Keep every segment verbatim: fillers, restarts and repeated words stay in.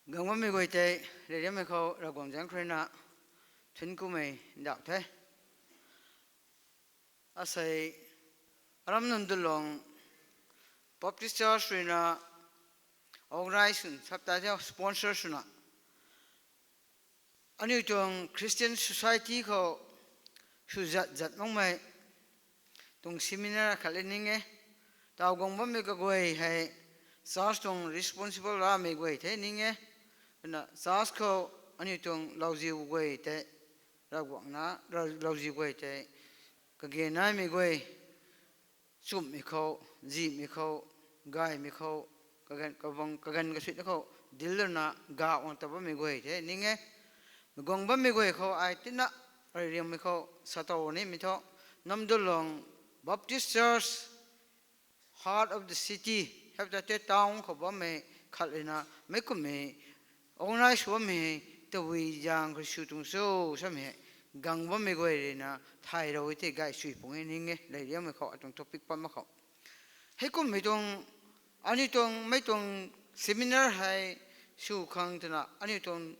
Gang bammei guay tei, ririammei khou Ravguangc zaeng khou ruina thunc kumei ndauh the. Asei, aram Namdulong Baptist Church ruina organize swn, sapta the sponsor swna, aniu tuang Christian Society khou sw zat zat makmei tuang seminar khat le ning e. Taw guang bammei kaguay hei church tuang responsible ramei guay the ning e. Twna church khou aniu tuang lauziu guay tei, Ravguangc na, lauziu guay tei, kage naimei guay, chumhmei khou, zihmei khou, gaymei khou, kaganv, kabang, kaganv kasuina khou, dil lana ga guang ta bammei guay the ning e. Mei guang bammei guay khou ai tina, ririammei khou, satow nimei thu, Namdulong Baptist Church, heart of the city, hepta te town khou bammei khat ruina, meic kumhmei organize sw bammei hei tabui zaeng khou sw tuang cho samei hei, gang bammei guay ruina thaylou e tei gay sui pung e ning e, ririammei khou atuang topic pat mak khou. Heikumhmei tuang, aniu tuang, mei tuang seminar hei sw khang twna, aniu tuang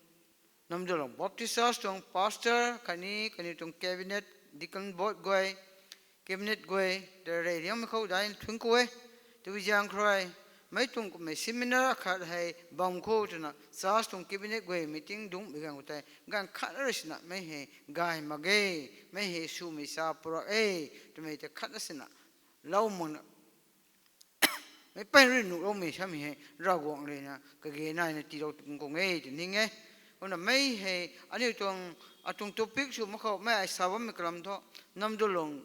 Namdulong Baptist Church tuang pastor khatni kaniw tuang cabinet, deacon board guay, cabinet guay, ta ririammei khou dai thunc ku e. Tabui zaeng khou rui, mei tuang kumhmei seminar akhat hei bam khou twna, church tuang cabinet guay meeting dungcmei ganv khou tei, ganv khatna rui sina mei hei gay mak ge, mei hei swmei sa purak e, twmei tei khatna sina lou makna, meic pei rui nuhloumei samei hei Ravguangc ruina kage naina tiilou tuang kung e tw ning e. Kumna mei hei aniu tuang, atuang topic sw mak khou mei ai sa bammei kalam thu, Namdulong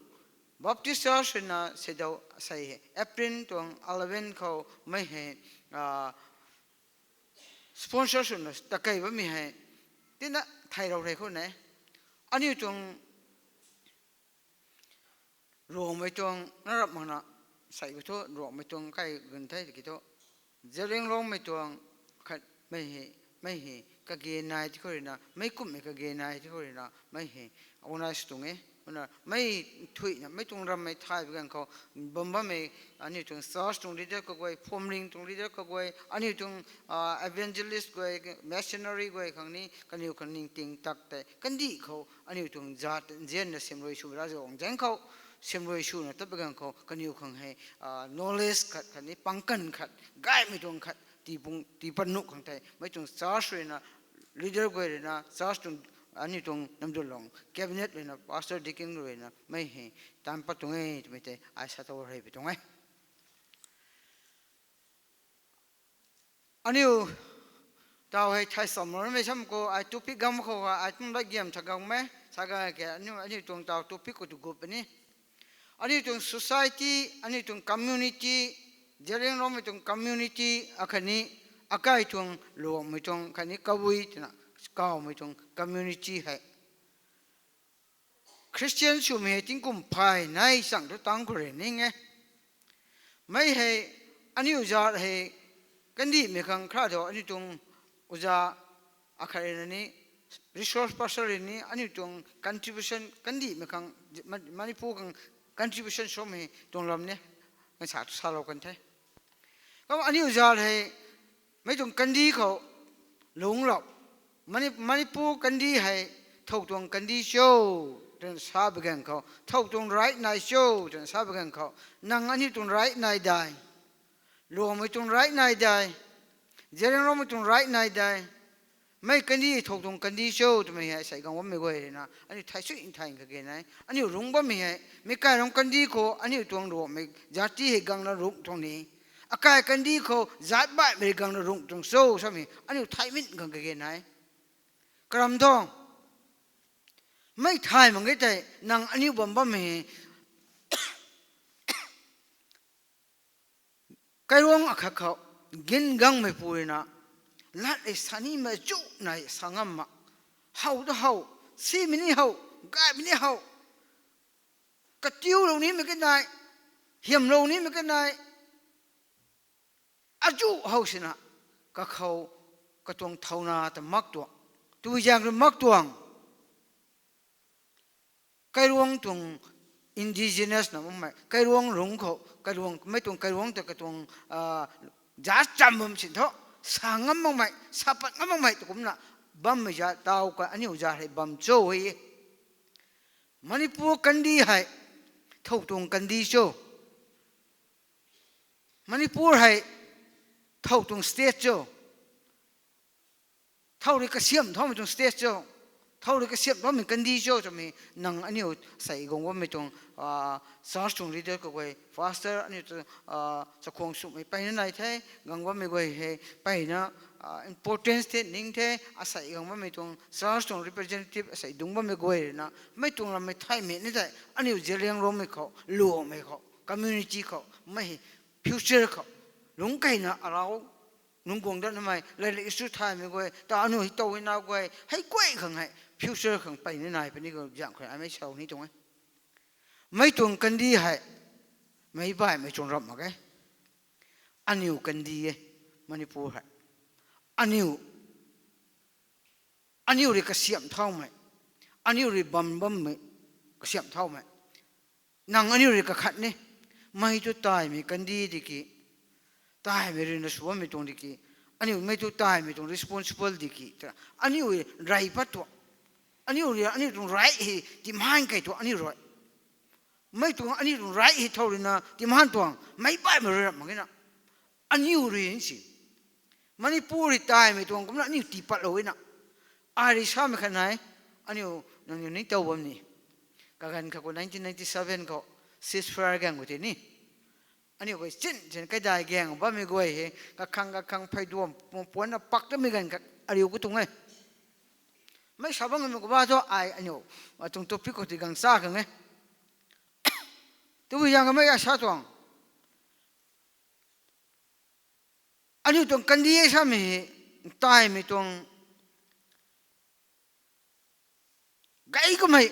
Baptist Church ruina seidaw sei hei April tuang eleven khou mei hei sponsor swna takei bammei hei tina thaylou rei khou ne. Aniu tuang Ruangmei tuang na rap makna sei khou thu Ruangmei tuang kai gun the tiki thu, Zeliangrongmei tuang khatmei hei, mei hei kage nai ti khou ruina, mei kumhmei kage nai ti khou ruina mei hei organize tuang e. Kumna mei thuina mei tuang rammei thay bi ganv khou, bam bammei aniu tuang church tuang leader kaguay, phwamling tuang leader kaguay, aniu tuang evangelist guay, missionary guay khang ni kaniw khang ningting tak tei kandih khou aniu tuang zat nzianna siamruai sw ra zang zaeng khou, siamruai swna tat bi ganv khou kaniw khang hei knowledge khat khatni pangkan khat, gaymei tuang khat tii pat nuh khang tei mei tuang church ruina, leader guay ruina, church tuang, aniu tuang Namdulong cabinet ruina, pastor, deacon ruina mei hei taanc pat tuang e twmei tei ai sa tou rei pi tuang e. Aniu taw hei thai samloumei sam khou ai topic gam khou ai kum lat giam tha gangmei sa gang ke, aniu tuang taw topic khou tu gup puni. Aniu tuang society, aniu tuang community, Zeliangrongmei tuang community akhatni akai tuang Ruangmei tuang khatni Kabui twna kawmei tuang community hei Christian swmei hei tingkum phay nai chang thu tang khou rui ning e. Mei hei aniu zat hei kandihmei khang khra tho, aniu tuang uza akhat ruina ni, resource person rui ni aniu tuang contribution kandihmei khang, Manipur khang contribution swmei tuang lam ni kan sa salou kan the. Kum aniu zat hei mei tuang kandih khou lungclou, Manipur kandih hei thow tuang kandih cho twna sa bi ganv khou, thow tuang right nai cho twna sa bi ganv khou, nang aniu tuang right nai dai, Ruangmei tuang right nai dai, Zeliangrongmei tuang right nai dai, mei kandih thow tuang kandih cho twmei hei sei gang bammei guay ruina aniu thai sui nthan kage nai. Aniu rungc bammei hei meic kairung kandih khou aniu tuang Ruangmei zati hei gangna rungc tuang ni, akai kandih khou zat baihmei rui gangna rungc tuang cho samei aniu thai min gang kage nai. Karam thu, mei thay mak ge tei nang aniu bam bammei hei kairuang akhat khou gin gangmeipu ruina lat rui sa nimei chu nai sa ngam mak. How ta how, simei ni how, gaymei ni how, katiulou nimei kanei, hiamlou nimei kanei, achu how sina, kakhou katuang thauna ta mak tuang, tui zaeng rui mak tuang. Kairuang tuang indigenous na bammei kairuang rungc khou, kairuang mei tuang kairuang ta katuang zat cham bam sin thu, sa ngam makmei, sa pat ngam makmei tu kumna bammei zat taw ka aniu zat hei bam cho hei e. Manipur kandi hei thow tuang kandi cho. Manipur hei thow tuang state cho. Thow rui kasiam thaumei tuang state cho. Thow rui kasiam thaumei kandi cho twmei nang aniu sei guang bammei tuang, church tuang leader kaguay, pastor aniu tu, chakhwang swmei peyna nai the, guang bammei guay hei peyna importance the ning the, asei guang bammei tuang church tuang representative asei dungc bammei guay rui na mei tuang rammei thaymei ni tei aniu Zeliangrongmei khou, luangmei khou, community khou, mei hei future khou lungc keyna arau nunc guang dat namei, lairik issue thaymei guay ta aniu hei tow hei na guay hei guay khang hei future khang peyna nai puni khou zang khou amei sau ni tuang e. Mei tuang kandi hei meic baihmei tuang ramh mak e. Aniu kandi e, Manipur hei. Aniu, aniu rui kasiam thaumei, aniu rui bam bammei kasiam thaumei. Nang aniu rui kakhat ni, mei tu taimei kandi di ki, taimei rui na sw bammei tuang di ki, aniu mei tu taimei tuang responsible di ki, aniu rey pat tuang, aniu rui aniu tuang right hei demand key tuang aniu rui. Mei tuang aniu tuang right hei thow rui na demand tuang meic baihmei rui ramh mak e na. Aniu rui si Manipur rui taimei tuang kumna aniu tii patlou e na. Ai rui samei khat nai, aniu nangniw ni tow bam ni. Kaganv khat khou nineteen ninety-seven khou ceasefire gaeng khou tei ni, aniu guay chin chin kaidai gaeng bammei guay hei kakhang kakhang pheyduam puanna pak tamei ganv khat ariu khou tuang e. Mei sa bangmei khou ba thu ai aniu atuang topic khou tei gang cha khang e. Tabui zaeng kamei a sa tuang, aniu tuang kandi e samei hei, taimei tuang gay kamei,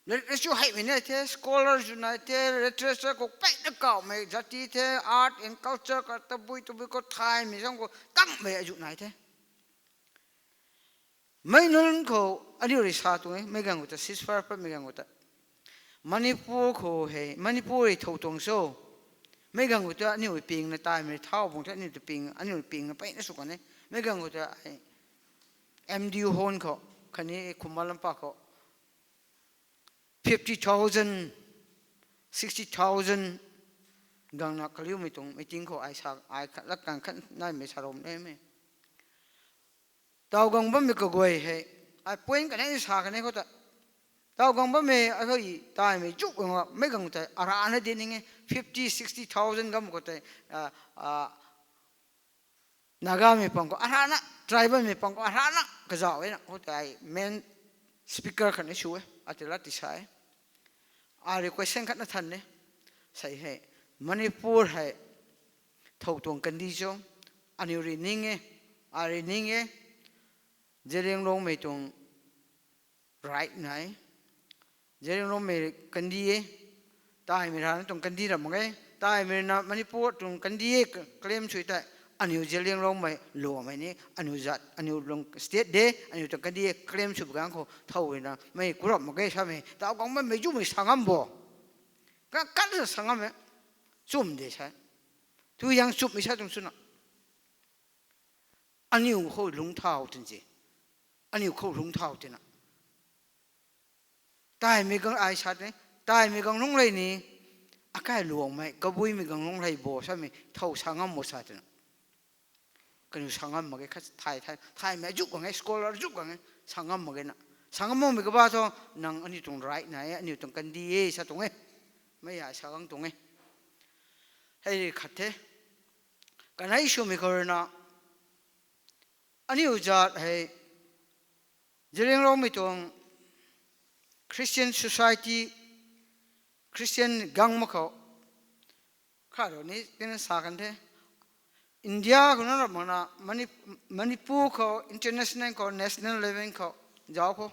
literature heimei nai the, scholar zu nai the, literature khou peyna kawmei zati the, art and culture ka tabui tabui khou thaymei zang khou tangmei azu nai the. Mei nunc khou aniu rui sa tuang e, mei ganv khou ta ceasefire patmei ganv khou ta Manipur khou hei, Manipur hei thow tuang cho. Mei ganv khou ta aniu pingna taimei thau bung the, aniu ta ping, aniu pingna peyna sw kan e. Mei ganv khou ta M D U hall khou, khatni Khumba Lampa khou fifty thousand, sixty thousand gangna kaliumei tuang meeting khou ai sa, ai khat lak kan khat naimei sa rom e mei. Taw guang bammei kaguay hei, ai point kanei sa kanei khou ta, taw guang bammei akhou taimei chuk guang mei gang tei arana di ning e, fifty, sixty thousand gam khou tei, Nagamei pang khou arana, tribalmei pang khou arana kazauh e na khou tei main speaker khatni sw e, ati lat ti sa e. Ai rui question khatna than e, sei hei, Manipur hei thow tuang kandi cho, aniu rui ning e, ai rui ning e, Zeliangrongmei tuang right nai, Zeliangrongmei kandi e, taimei rana tuang kandi ramh mak e, taimei rana Manipur tuang kandi e claim sw tei, aniu Zeliangrongmei luamei ni, aniu zat, aniu lung state de, aniu tuang kandi e claim sw bgang khou thow ruina mei ku ramh mak e samei taw guang bammei zumei sa ngam bo. Ka kan sa ngam e, chum de sa, tu yang chumhmei sa tuang swna aniu khou lungcthau tin se, aniu khou lungcthau tina, taimei gang ai sa te, taimei gang lungc lei ni, akai luangmei kabuimei gang lungc lei bo samei thow sa ngam bo sa tina, kaniw sa ngam mak ge khat thay thay thaymei zuk gang e, scholar zuk gang e, sa ngam mak ge na, sa ngam makmei kaba thu, nang aniu tuang right nai e, aniu tuang kandi e sa tuang e, mei ai sa gang tuang e. Hei khat the, kanei swmei khou ruina, aniu zat hei Zeliangrongmei tuang Christian society, Christian gang mak khou, kha rui ni tina sa kan the, India khou na ramh mak na, Manipur khou international khou national level khou zauc khou,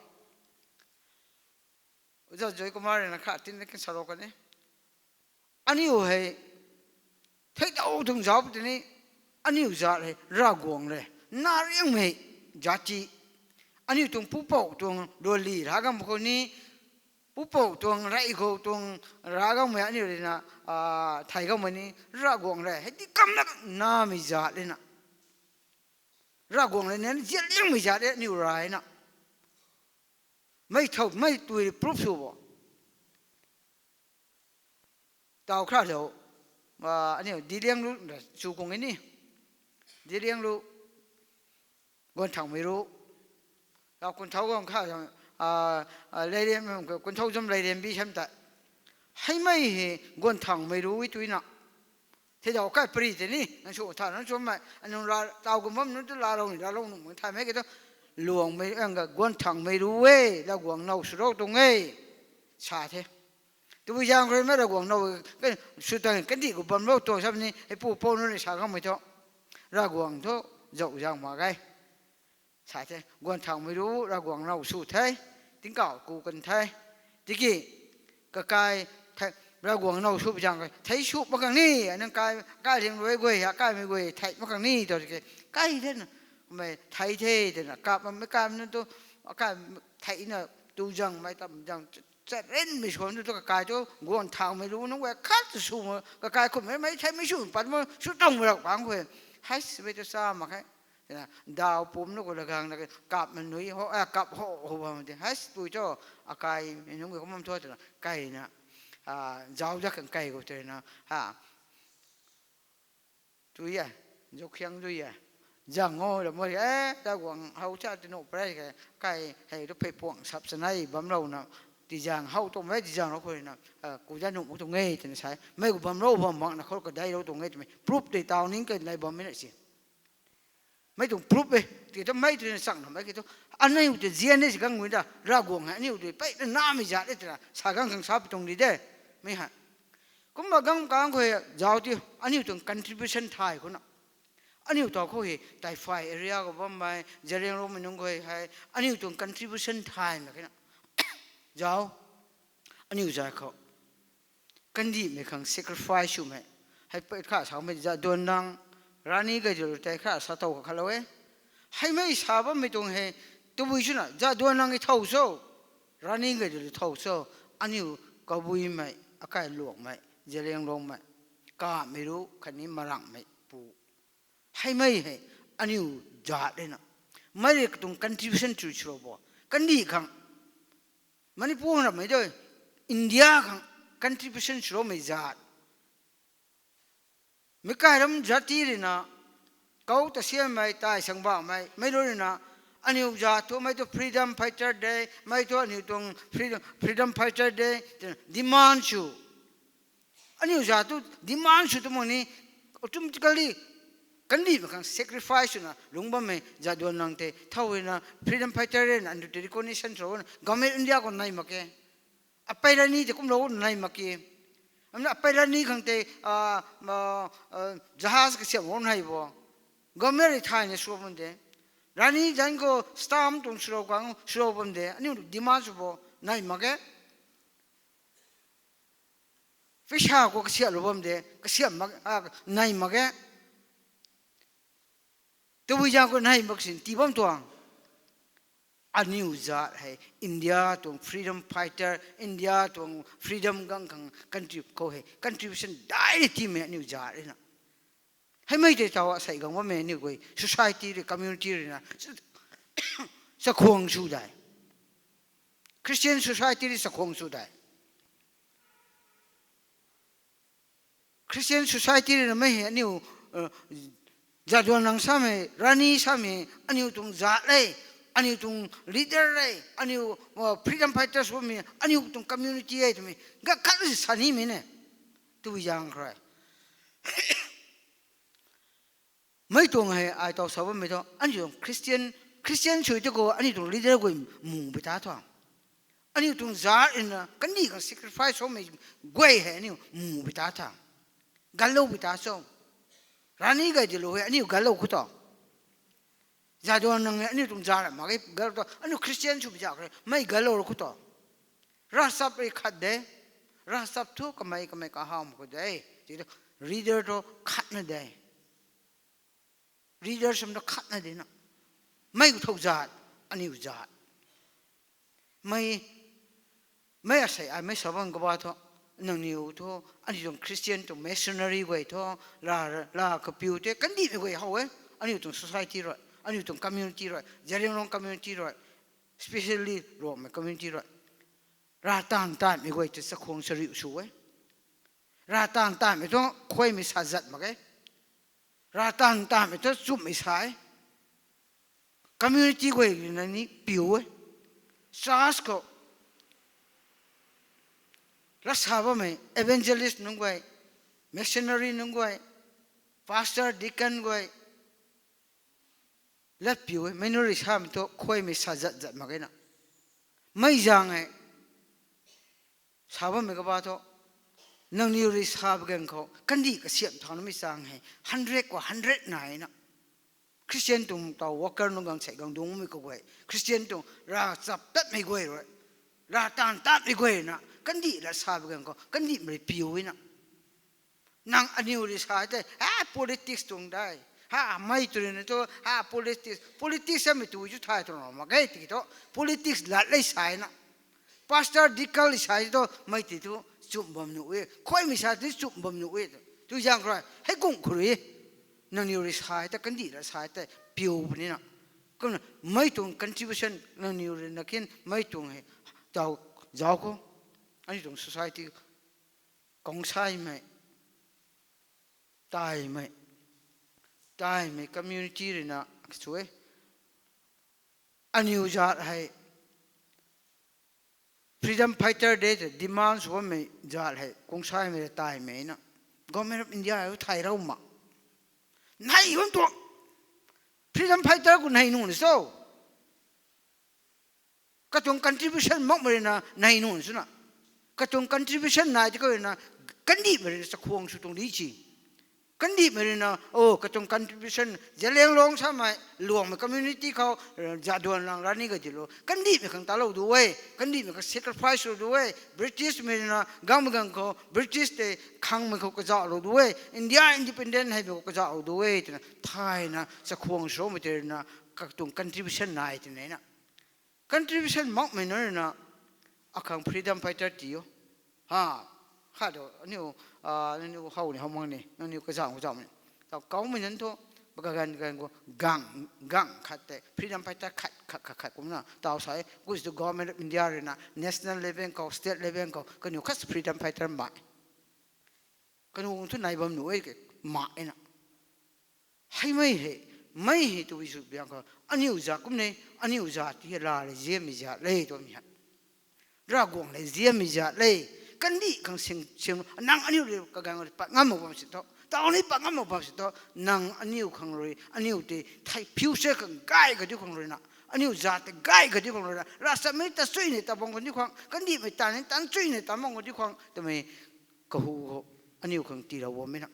Oja Joy Kumar rui na kha tina kin sa rou kan e. Aniu hei theidau tuang zauc tini, aniu zat hei Ravguangc rui nariangmei zat ti, aniu tuang pupouc tuang luanli ravguangc khou ni, pupouc tuang rey khou tuang ravguangcmei aniu rui na thay guangmei ni Ravguangc rui hei ti kamna namei zat lena, Ravguangc rui ni zianliangmei zat e aniu rui na. Mei thow, mei tui proof sw bo. Tau khra lo. Aniu Diliang lu chu kung e ni. Diliang lu. Guan thangmei ru. Tau kun thau guang kha, leiriam, kun thau zam leiriam bi sam ta. Heimei hei guan thangmei ru e tui na. Thei dau kai pari tei ni, nang sw tha, nang sw mei, anung la, tau kum bam nunc tu laalou ni, laalou nung thay mei ke tu, luangmei, ang ka guan thangmei ru e, Ravguangc now sw rou tuang e, sa the. Tabui zaeng khou rui mei Ravguangc now, sw tang kandih khou bam rou tuang sam ni, hei pu pou nunc ni sa kanmei thu, Ravguangc thu, zauh zaeng mak ge. Sa the, guan thangmei ru, Ravguangc now sw the, tingkauh ku kan the, tiki, kakai, thei, Ravguangc now sw zaeng khou, thei sw mak khang ni, nang kai, kai ling rui guay, kaimei guay, thei mak khang ni, tw tiki, kai the na, mei thei the, twna, kap, mei kai nunc tu, kai, theina, tu zaeng, mei tam zaeng, charenmei suan tu, tu kakai tu, guan thangmei ru, nunc guay khat sw, kakai kummei, mei theimei sw, pat ma, sw tangmei rau pang khou, hei, mei tu sa mak khe. Daw pum nu khou lagang na kap na nui ho, kap ho, ho bam de. Hei, tui cho, akai, nunc guay kum bam thu twna, kaina, zauc zak khang kai khou twna, ha. Tui e, zauc khiang tui e. Zaeng o, la mo e, Ravguangc how cha tinu pray khe, kai hei tu phey puang sap chanei bamlouna, tizaeng how tuang e, tizaeng rou khou na, ku za nuh mak tuang e, twna sa e. Mei khou bam rou bam mak na khou kadeilou tuang e twmei proof tei tau ning kanei bammei na si. Mei tuang proof e, tiki tu mei tei na chang na mei ki tu. Aniu tei zian e si gang gui da, Ravguangc hei aniu tei peyna namei zat e twna sa gang khang sa pi tuang di de. Mei hei. Kumna gang kang khou hei zauc ti, aniu tuang contribution thay khou na. Aniu tau khou hei, Taifai area khou bammei, Zeliangrongmei nunc khou hei, aniu tuang contribution thay na khe na. Zauc, aniu zat khou. Kandihmei khang sacrifice swmei. Hei pey kha samei Jadonang, Rani Gaidinliu tei kha sa tow kha khalou e. Heimei sa bammei tuang hei, tabui swna, Jadonang e thow cho, Rani Gaidinliu thow cho, aniu Kabuimei, akai Luangmei, Zeliangrongmei, kamei ru khatni Marangmei pu. Heimei hei, aniu zat e na. Mei rui katuang contribution tu swlou bo. Kandih khang. Manipur ramei tu, India khang contribution swloumei zat. Meic kai ram zat ti rui na, kou ta siammei, tai sang bammei, mei lu rui na, aniu zat thu mei tu freedom fighter de, mei tu aniu tuang freedom, freedom fighter de, twna demand sw. Aniu zat tu demand sw tu mak ni, automatically, kandihmei khang sacrifice swna lungc bammei Jadonang tei thow e na, freedom fighter rui na, aniu tei recognition swna, Government India khou nai mak khe. Apei Rani tei kumlou nai mak khe. Amna apei Rani khang tei, jahaz kasiam o nai bo. Government rui thayna sw bam de. Rani zanc khou stamp tuang swlou khang swlou bam de. Aniu demand sw bo nai mak khe. Paisa khou kasiamlou bam de, kasiam mak, nai mak khe. Tabui zaeng khou nai mak sin tii bam tuang. Aniu zat hei India tuang freedom fighter, India tuang freedom gang khang country khou hei contribution dai ri tiimei aniu zat rui na. Heimei tei taw asei gang bammei aniu guay society rui, community rui na, chakhwang sw dai. Christian society rui chakhwang sw dai. Christian society rui na mei hei aniu, Jadonang samei, Rani samei, aniu tuang zat le, aniu tuang leader le, aniu freedom fighters bammei, aniu tuang community e twmei ga khat rui sa nimei ne. Tabui zaeng khou rui. Mei tuang hei ai taw sa bammei thu, aniu tuang Christian, Christian sw ti khou aniu tuang leader guay mu pi ta thu. Aniu tuang zat rui na kandih khang sacrifice swmei guay hei aniu mu pi ta tha. Ganlou pi ta cho. Rani Gaidinliu hei aniu ganlou khou ta. Jadonang hei aniu tuang zat ra mak ge ganlou ta. Aniu Christian sw pi zat khou mei ganlou khou ta. Ravchap rui khat de. Ravchap thu kamei kamei kahawm khou de. Leader thu khatna de. Leader sam ta khatna de na. Mei khou thow zat, aniu zat. Mei, mei asei ai mei sa bam kaba thu, nangniw thu, aniu tuang Christian tuang missionary guay thu, la, la kapiu tei kandihmei guay how e, aniu tuang society rui. Aniu tuang community rui, Zeliangrong community rui, specially Ruangmei community rui. Rav taanv taanvmei guay ta chakhwang chariu sw e. Rav taanv taanvmei thu khuaymei sa zat mak e. Rav taanv taanvmei thu chumhmei sa e. Community guay na ni piu e. Church khou lat sa bammei evangelist nunc guay, missionary nunc guay, pastor, deacon guay, lat piu e. Meic nunc rui samei thu khuaymei sa zat zat mak e na. Mei zaeng e. Sa bammei kaba thu, nangniw rui sa bagaeng khou kandih kasiamh thau namei zaeng hei hundred khou hundred nai na. Christian tuang taw worker nunc gang sei gang dungmei kaguay, Christian tuang rav chap tatmei guay rui, rav taanv taanvmei guay na kandih lat sa bagaeng khou kandihmei rui piu e na. Nang aniw rui sa tei, ha, politics tuang dai. Ha, mei tu rui na tu, ha, politics. Politics samei tu chu thay tuang mak e tiki thu. Politics lat lei sa e na. Pastor, deacon rui sa tu, mei ti tu chumh bam nuh e. Khuaymei sa ti chumh bam nuh e. Tu zaeng khou rui, hei kung khou rui. Nangniw rui sa tei, kandih lat sa tei, piu puni na. Kumna, mei tuang contribution, nangniw rui na kin, mei tuang hei, taw, zauc khou. Aniu tuang society, kongsaimei, taimei, taimei community rui na sw e. Aniw zat hei freedom fighter de tei demand sw bammei zat hei kongsaimei rui taimei na. Government of India hei thay rau ma. Nei hun tuang freedom fighter khou nei nuh ni so. Katuang contribution makmei rui na nei nuh sw na. Katuang contribution nai ti khou rui na kandihmei rui na chakhwang sw tuang di ci. Kandihmei rui na, o, katuang contribution, Zeliangrong samei, Ruangmei community khou, eh, Jadonang rani ka dilo. Kandihmei khang talou du e, kandihmei khang sacrifice lou du e. Britishmei rui na, gangmei gang khou, British tei khangmei khou kazauhlou du e. India independent heimei khou kazauhlou du e, twna thayna, chakhwang swmei tei rui na, katuang contribution nai twna na. Contribution makmei nunc rui na, akhang freedom fighter ti o. Ha, khat tu, aniu, ah, nangniw how ni how mang ni, nangniw kazauh kazauhmei. Taw kaumei nunc thu, kaganv kaganv khou, gang, gang khat tei, freedom fighter khat, khat, khat, khat kumna, taw sa e, kuch tu Government of India rui na, national level khou, state level khou, kaniw khat freedom fighter mai. Kaniw thu nai bam nuh e ke, mai na. Hei mei hei, mei hei tu sw biang khou, aniu zat kum ne, aniu zat ti hei la le, ziammei zat le, twmei hei. Ravguangc le ziammei zat le, kandih khang sing, sing, nang aniu rui kaganv rui pat ngam mak bam si tho, taw ni pat ngam mak bam si tho, nang aniu khang rui, aniu tei, thei future khang gay kadiu khang rui na, aniu zat tei gay kadiu khang rui na, ravchatmei ta chuy ni ta bang kadiu khang, kandihmei ta ni tan chuy ni ta bang kadiu khang, twmei kahu khou, aniu khang tiilou bammei na.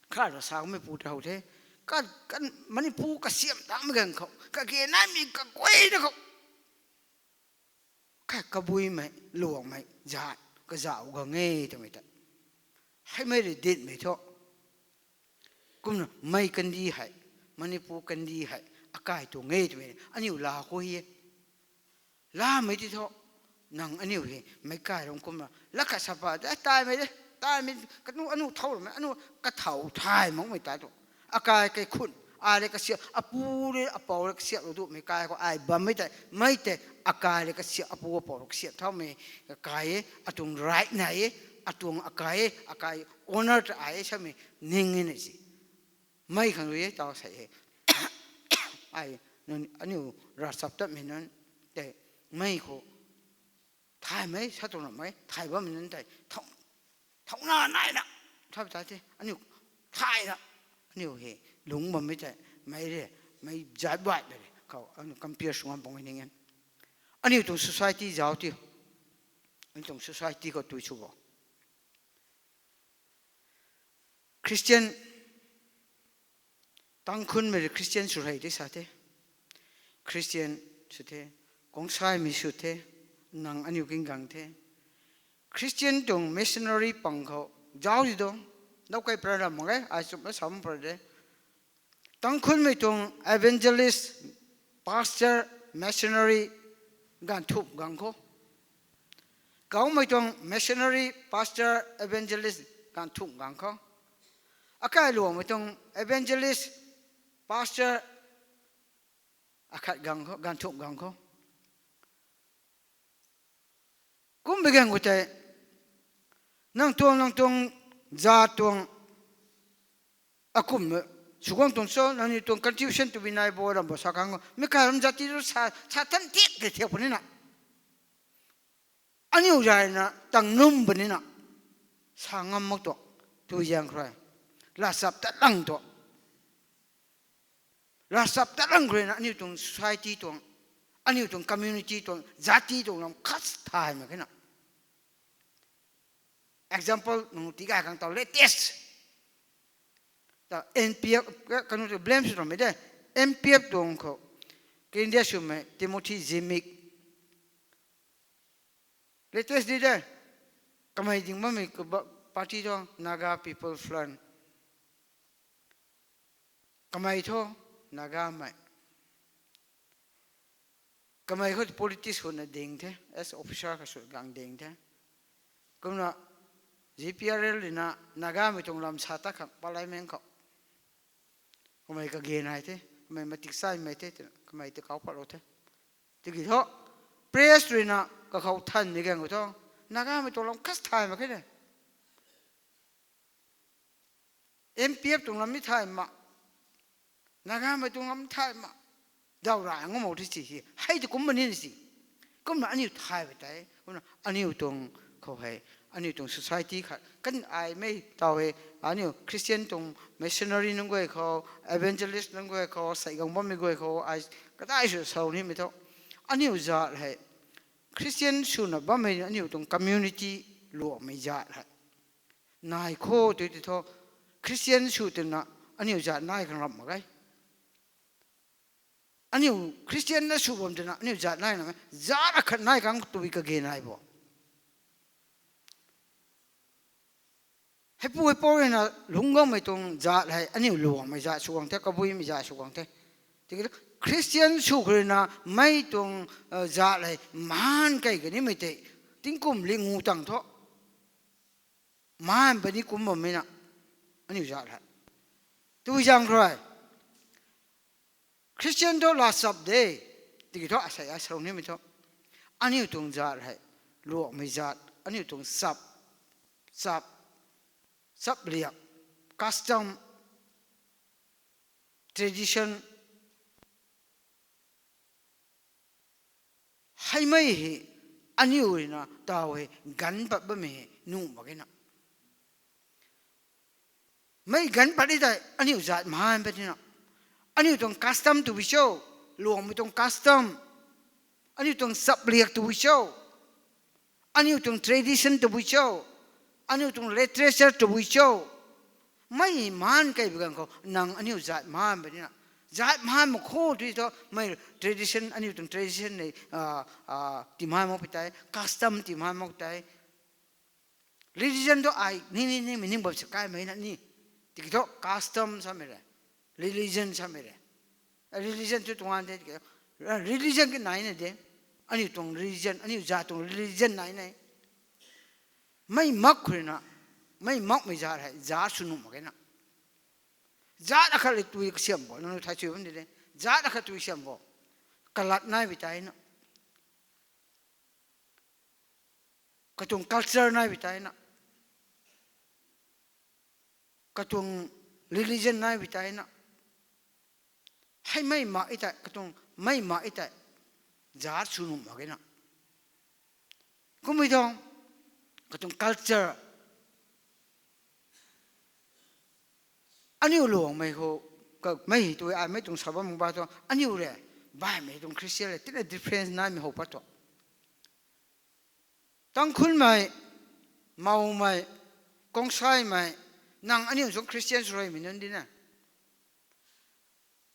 Khat rui sa kummei pu ta how the, ka, ka, Manipur kasiamh tangmei ganv khou, kage naimei kaguayna khou. Kha Kabuimei, Luangmei, zat, kazauh gang e twmei ta. Hei mei rui dinmei thu. Kumna mei kandih hei, Manipur kandih hei, akai tuang e twmei, aniu la khou hei e. Lamei ti thu, nang aniu hei, meic kai rung kumna, la khat sa pa, e, taimei de, taimei, kanu aniu thau ramei, aniu kathau thay makmei ta tu. Akai kaikhun, ai rui kasiamh, apu rui, apou rui kasiamhlou dumei kai khou ai bammei tei, mei tei, akai rui kasiamh, apu apou rui kasiamh thaumei, kai e, atuang right nai e, atuang akai e, akai honor ta ai e samei, ning e na si. Mei khang rui e, taw sei e. Ai, nang, aniu ravchaptatmei nunc tei, mei khou, thaymei, sa tuang ramei, thay bammei nunc tei, thau, thauna naina, thau ta the, aniu, thayna, aniu hei, lungc bammei tei, mei rui, mei zat baihmei rui, khou, aniu compare sw ngam pung e ning e. Aniu tuang society zauc tiu. Aniu tuang society khou tui sw bo. Christian, Tangkhunmei rui Christian sw hei tei sa the. Christian sw the. Kongsaimei sw the. Nang aniu king gang the. Christian tuang missionary pang khou zauc di do. Nowkei pra ram mak e, ai chumna sam pra de. Tangkhunmei tuang evangelist, pastor, missionary, ganv thumh gang khou. Kaumei tuang missionary, pastor, evangelist, ganv thumh gang khou. Akai Luangmei tuang evangelist, pastor, Akhat gang khou, ganv thumh gang khou. Kum bi gang khou tei, nang tuang, nang tuang, za tuang, akum, suguang tuang cho, nangniw tuang contribution tabui nai bo ram bo sa khang khou. Mi kai ram zat ti tu sa, sa tan thiak tei thiak puni na. Aniu zayna tang num puni na. Sa ngam mak tuang, tu zaeng khou rui. Lasap tat lang tuang. Lasap tat lang khou rui na aniu tuang society tuang, aniu tuang community tuang, zat ti tuang lam khat thay mak khe na. Example nung ti gay khang tau latest. Ta N P F, kanu tu blame sw ramei de. N P F tuang khou, India swmei Timothy Zimik. Latest di de. Kamei ding bammei kaba-, party thu Naga People Front. Kamei thu Nagamei. Kamei khou politics khou na ding the, as officer kha sw gang ding the. Kumna G P R L rui na Nagamei tuang lam sa ta khang parliament khou. Kamei kagen nai the, kamei matik saimei the, twna kamei ta kau patlou the. Tiki thu, press rui na kakhou thanmei gang khou thu, Nagamei tuang lam khat thay mak khe de. N P F tuang lam ni thay mak, Nagamei tuang lam thay mak, daw ra ngam mak ti si hi, hei tu kum mani si. Kumna aniu thay bai tei, kumna aniu tuang khou hei, aniu tuang society khat, kan ai mei taw hei, aniu Christian tuang missionary nunc guay khou, evangelist nunc guay khou, sei gang bammei guay khou, ai kadai sw sau nimei thu. Aniu zat hei, Christian swna bammei aniu tuang community luamei zat hei. Nai khou tu ti thu, Christian sw twna aniu zat nai khang ramh mak ge. Aniu Christian na sw bam twna aniu zat nai na, zat akhat nai khang tabui kage nai bo. Heipu heipou rui na lungc guangmei tuang zat hei aniu luangmei zat sw guang the, kabuimei zat sw guang the. Tiki Christian sw khou rui na mei tuang, zat hei maan kei kanimei tei, tingkum li ngu tang thu. Maan puni kum bammei na, aniu zat hei. Tu zaeng rui Christian thu lasap de, tiki thu asei asarou nimei thu. Aniu tuang zat hei, luangmei zat, aniu tuang sap, sap, sap liak, custom, tradition, heimei hei aniu rui na taw hei ganv pat bammei hei nuh mak ge na. Mei ganv pat ni tei aniu zat maan pat ni na. Aniu tuang custom tabui cho, luangmei tuang custom, aniu tuang sap liak tabui cho, aniu tuang tradition tabui cho, aniu tuang literature tabui cho. Mei maan kei bi gang khou nang aniu zat maan pat ni na. Zat maan mak khou tu thu mei tradition, aniu tuang tradition nei, timaan mak pi tei, custom timaan mak tei. Religion thu ai ni ni ni meaning bam sa kaimei na ni. Tiki thu custom samei re, religion samei re. Religion thu tuang de, religion ki nai na de. Aniu tuang religion, aniu zat tuang religion nai na. Mei mak khou rui na, mei makmei zat hei zat sw nuh mak ge na. Zat akhat le tui kasiam bo, nang thay chui bam de de. Zat akhat tui siam bo. Kalat nai bi tei na, katuang culture nai bi tei na, katuang religion nai bi tei na. Heimei mak i tei, katuang mei mak i tei, zat sw nuh mak ge na. Kummei tuang, katuang culture, aniu luangmei khou, kamei tu ai mei tuang sa bam ba tu aniu re, baihmei tuang Christian le tina difference naimei how pat tu. Tangkhulmei, Maomei, Kongsaimei, nang aniu sung Christian sw ruimei nunc di na.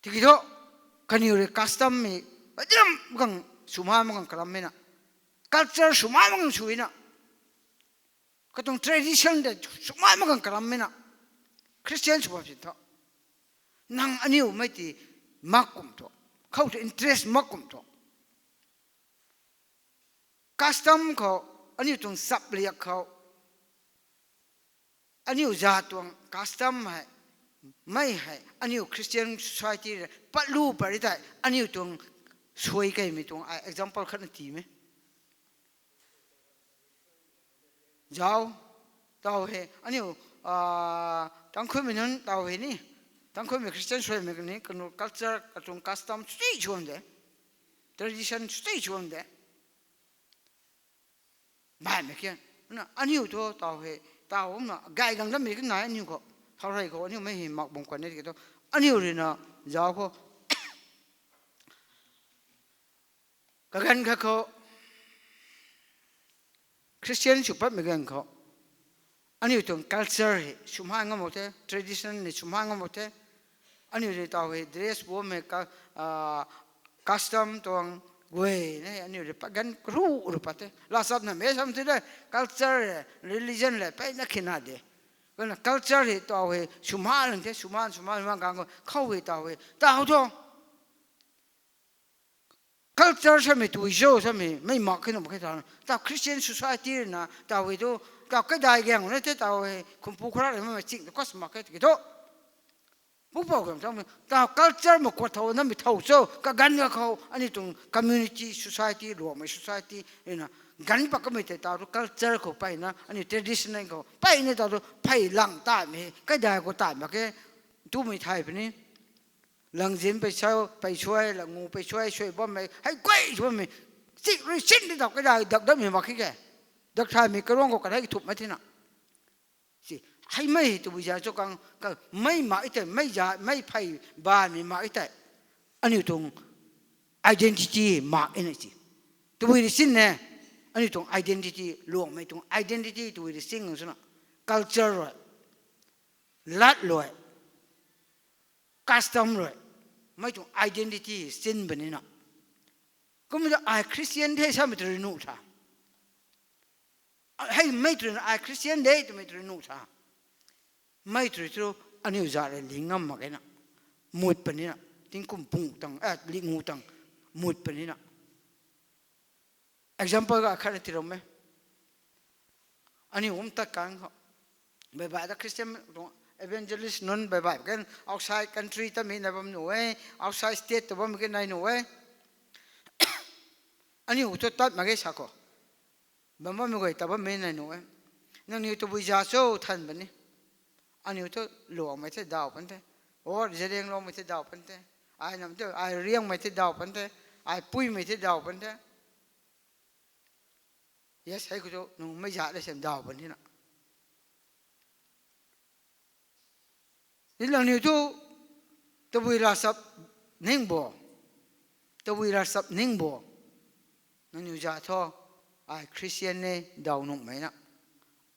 Tiki thu, kaniw rui custom mei, adiram gang swmei mak gang kalammei na. Culture swmei mak gang sw na. Katuang tradition tei swmei mak gang kalammei na. Christian sw bam si thu, nang aniu mei ti mak kum thu, khou tu interest mak kum thu. Custom khou, aniu tuang sap liak khou, aniu zat tuang custom hei, Mei hei aniu Christian society rui patlu pat ri tei aniu tuang suai keymei tuang ai example khat na tiimei. Zauc, taw hei aniu Tangkhulmei nunc taw hei ni, Tangkhulmei Christian suaimei kani kanu culture katuang custom sui chuan de, tradition sui chuan de. Baihmei khe, na aniu thu taw hei, taw na gay gang dammei kanai aniu khou, thau rei khou aniu mei hei mak bam kwan e tiki thu, aniu rui na zauc khou kaganv khat khou Christian sw patmei ganv khou aniu tuang culture hei swmha ngam mak the, tradition ni swmha ngam mak the. Aniu rui taw hei dress bammei custom tuang guay na aniu rui paganv karu ru pat the. Laachapna mei sam the, culture, religion le mpeyna khina de. Kana culture hei taw hei swmha lang the, swmha swmha swmha gang khou hei taw hei taw thu culture samei tui cho samei mei mak khe nuh mak khe ta, taw Christian society rui na taw hei thu, taw kaidai gang na the taw hei khumpu khara rui mamei ching tu kas mak khe tiki thu, pupouc gang samei taw culture ma kuat thau namei thau cho kaganv khat khou aniu tuang community, society, Ruangmei society rui na ganv pat kamei tei taw thu culture khou mpeyna aniu traditional khou mpeyna taw thu phey lang taimei kaidai khou taimei khe, tumei thay puni. Langzin pei suai, pei suai, langu pei suai, suai bammei hei guay sw bammei, chik rui sin di taw kaidai dak dammei mak khe ke, dak thaymei karuang khou kanei thumh mak thina. Si, hei mei tabui za cho kang, mei mak e tei, mei za mei phey bammei mak e tei, aniu tuang identity mak e na si. Tabui rui sin e, aniu tuang identity, Ruangmei tuang identity tabui rui sin swna, culture rui, lat rui, custom rui, mei tuang identity sin banina. Kumna ai Christian the samei tu rui nuh tha, hei mei tu rui na ai Christian de twmei tu rui nuh tha, mei tu rui thu aniu za rui ling ngam mak kena, mut panina, tingkum pung tang, lingu tang, mut panina. Example ga khat na tiram e. Aniu kum tat kang khou, baibai ta Christian tuang evangelist nunc baibai kan outside country tamei na bam nuh e, outside state ta bammei kan nai nuh e. Aniu thu tat mak ge sa khou, bam bammei guay ta bammei nai nuh e. Nangniw tabui za cho than bani. Aniu thu Ruangmei the daw pan the, or Zeliangrongmei the daw pan the, ai nam the, ai Riangmei the daw pan the, ai Puimei the daw pan the. Yes, hei khou thu nung mei za le sem daw pan thina. Ni nangniw thu tabui ravchap ning bo, tabui ravchap ning bo. Nangniw za thu ai Christian e daw nuhmei na,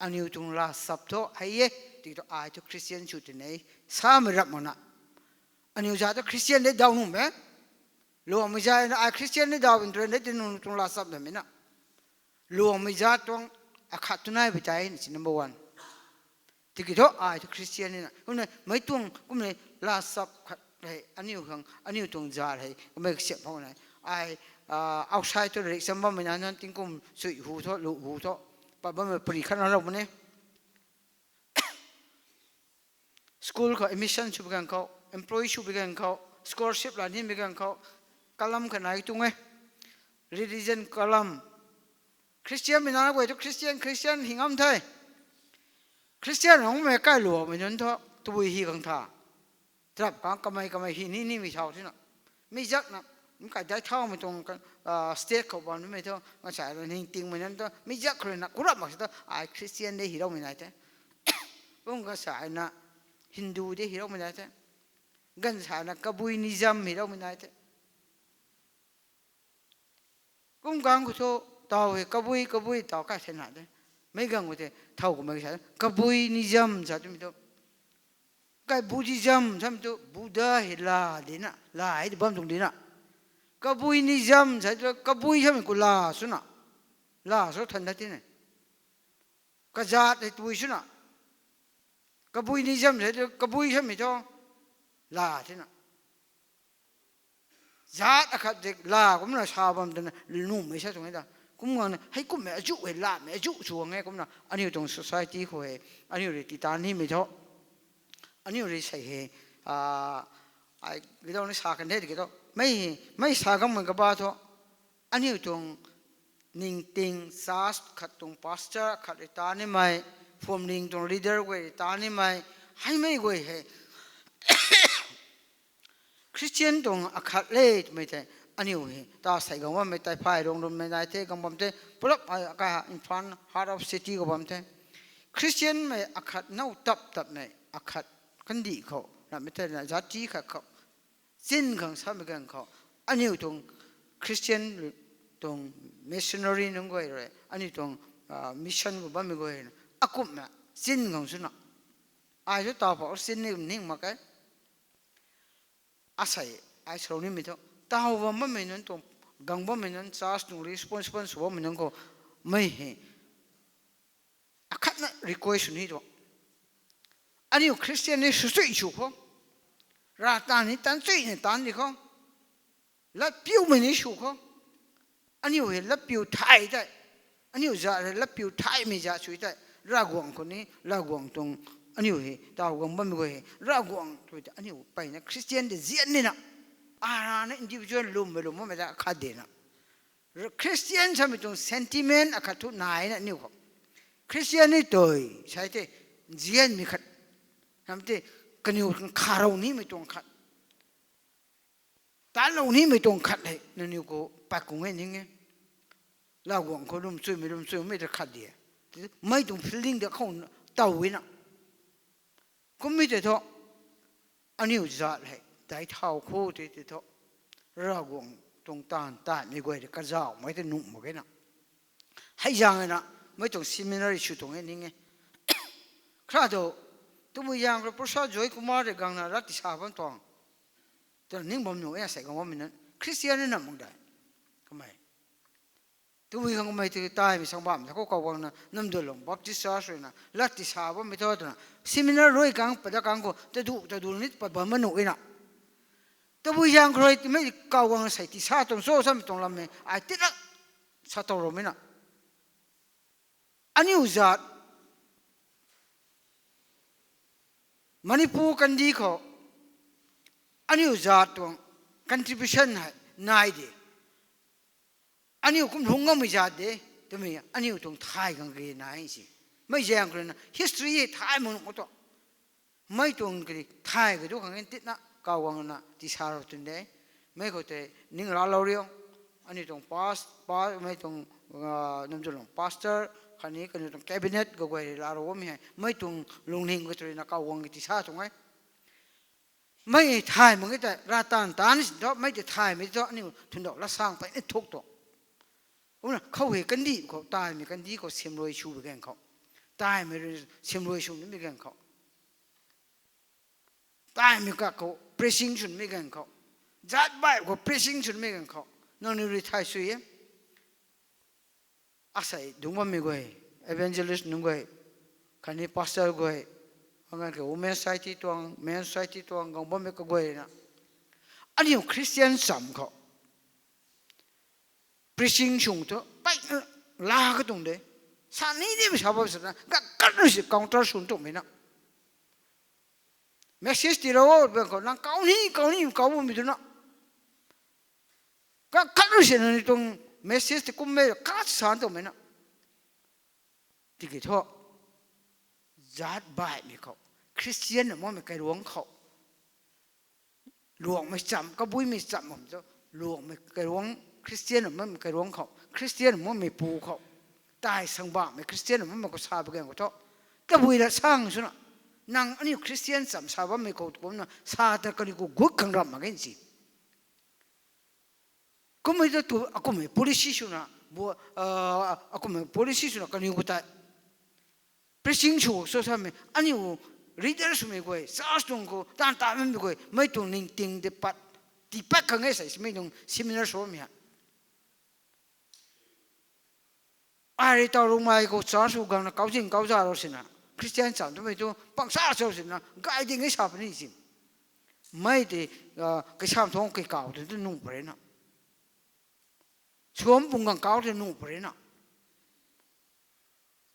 aniu tuang ravchap thu hei e, tiki thu ai thu Christian sw tini samei rap mak na. Aniu za thu Christian de daw nuhmei, Ruangmei za na ai Christian de daw bin tu rui de ti nangniw tuang ravchap namei na. Ruangmei za tuang akhat tu nai bi tei na si number one. Tiki thu ai thu Christian na kumna mei tuang kumna ravchap khat hei aniu khang aniu tuang za hei kummei kasiam phou na, ai outside thu rik cham bammei na nunc tingkum sui hu thu lu hu thu pat bammei pari khat na lou puni. School khou admission sw bi ganv khou, employee sw bi ganv khou, scholarship la nimei ganv khou, kalam khat nai tuang e. Religion kalam. Christianmei na guay thu Christian Christian hi ngam the. Christian nungmei kailuamei nunc thu tabui hi khang tha, trap khang kamei kamei hi ni nimei thau thina. Mi zakna, mi kai dai thaumei tuang state khou bam nimei thu ngasa ningtingmei nunc thu mi zak khou rui na kurap mak si thu ai Christian de hiloumei nai the. Kum kasa na Hindu de hiloumei nai the. Ganv sa na Kabuinism hiloumei nai the. Kum kang khou thu taw hei kabui kabui taw kai thena de. Meic gang khou the thow kumei sa Kabuinism sa twmei thu, kai Buddhism samei thu Buddha hei la dina, la hei bam tuang dina. Kabuinism sa tu kabui samei khou la swna, la sw than dat tine. Kazat hei tui swna, Kabuinism sa tu kabui samei thu la thena. Zat akhat de la kumna sa bam twna nuhmei sa tuang e ta. Kum gangna hei kummei azuh hei lamei azuh sw gang e kumna aniu tuang society khou hei aniu rui titan nimei thu Aniu rui sei he, ai gidau ni sa kan de ki tho. Mei, mei sa gangmei kaba thu, aniu tuang ningting church khat tuang pastor khat rui ta nimei, phwamling tuang leader guay rui ta nimei, heimei guay hei Christian tuang akhat le twmei tei, aniu hei ta sei gang bammei tei phay rong runmei nai the, gang bam the, pulap ai ka in front heart of city khou bam the. Christian mei akhat now tap tapmei akhat kandih khou ramei tei na zati khat khou chin khang samei ganv khou, aniu tuang Christian tuang missionary nunc guay rui, aniu tuang mission khou bammei guay na akumhna chin khang swna, ai thu taw pau chin ni kum ning mak e. Asei, ai sarou nimei thu, taw bam bammei nunc tuang, gang bammei nunc, church tuang responsible sw bammei nunc khou, mei hei akhatna request sw ni tu, aniu Christian ni sw chui sw khou, Rav taanv ni tan chui ni tan di khou, latpiumei ni sw khou, aniu hei latpiu thay tei, aniu zat hei latpiu thaymei zat sw tei, Ravguangc khou ni, Ravguangc tuang, aniu hei taw gang bammei guay hei Ravguangc tw tei aniu peyna Christian de zian nina, arana individual lwmmei lwm bammei ta khat dena, Christian samei tuang sentiment akhat thu naina aniu khou, Christian ni tui sa tei, nzianmei khat, nam tei, kaniw kharou nimei tuang khat, tanlou nimei tuang khat hei nangniw khou pat kung e ning e. Ravguangc khou lwm chuimei lwm chuimei ta khat di, mei tuang feeling de khou taw na, kummei tei thu, aniu zat hei daic thau khou tei tei thu, Ravguangc tuang taanv tatmei guay rui kazauhmei tei nuh mak e na. Hei zaeng na, mei tuang seminary sw tuang e ning e. Khra tu, tabui zaeng khou Professor Joy Kumar rui gangna lat tisa bam tuang, twna ning bam nuh e, sei gang bammei nunc Christian ni na mak de. Kamei, tabui khang kamei tei taimei sang bam ta khou kaw gangna Namdulong Baptist Church rui na lat tisa bammei thu twna, seminar rui kang pada kang khou tadu tadu ni pat bam ma nuh e na. Tabui zaeng khou rui mei kaw gangna sei tisa tuang cho samei tuang lammei ai tina sa tow roumei na. Aniu zat Manipur kandih khou, aniu zat tuang contribution hei nai de. Aniu kum lungc ngammei zat de, twmei aniu tuang thay khang kage nai si. Mei zaeng khou rui na history hei thay mak nuh khou tu, mei tuang kage thay kadu khang e titna kaw gangna tisa rou tun de. Mei khou tei ning raclou riu, aniu tuang pas, pa, mei tuang, Namdulong pastor khatni kaniw tuang cabinet kaguay rui laa rou bammei hei mei tuang lungning khou tu rui na kaw gang ki tisa tuang e. Mei thay mak e tei Rav taanv tan si thu, mei tei thaymei thu aniu thundauh lat sang peyna thuk tu, kumna khou hei kandih khou, taimei kandih khou simrui sw bi ganv khou, taimei rui simrui sw nimei ganv khou, taimei kak khou preaching sw nimei ganv khou, zat baih khou preaching sw nimei ganv khou, nangniw rui thay sw e. Asei dungc bammei guay, evangelist nunc guay, khatni pastor guay, anganv khe women society tuang, men society tuang gang bammei kaguay na, aniu Christian cham khou preaching sw thu peyna laa katuang de. Sa ni nimei sa bam sana, gakanc rui si counter sw tuangmei na. Message tiilou o, bang khou nang kau ni kau ni kau bammei tu na, gakanc rui si nangniw tuang message tei kummei khat sa tuangmei na. Tiki thu, zat baihmei khou, Christian na makmei kairuang khou, luangmei cham, kabuimei cham bam thu, luangmei kairuang, Christian na makmei kairuang khou, Christian na makmei pu khou, tai sangbangmei Christian na makmei khou sa bi ganv khou thu, tabui la sang swna, nang aniu Christian cham sa bammei khou kumna sa ta kaniw khou gut khang ramh mak ge si. Kummei ta tu, akumhmei policy swna, akumhmei policy swna kaniw khou tei preaching sw cho samei, aniu leader swmei guay, church tuang khou taanv tatmei guay, mei tuang ningting de pat, tii pat khang e sei simei tuang seminar sw bammei hei. Ai rui taw rungmei khou church khou gangna kauzing kauza rou sina, Christian cham twmei tu pangsa cho sina gay ding e sa puni si. Mei tei, kaisam thang kei kaw tei tu nuh pary na, suam pung gang kaw tei nuh pary na.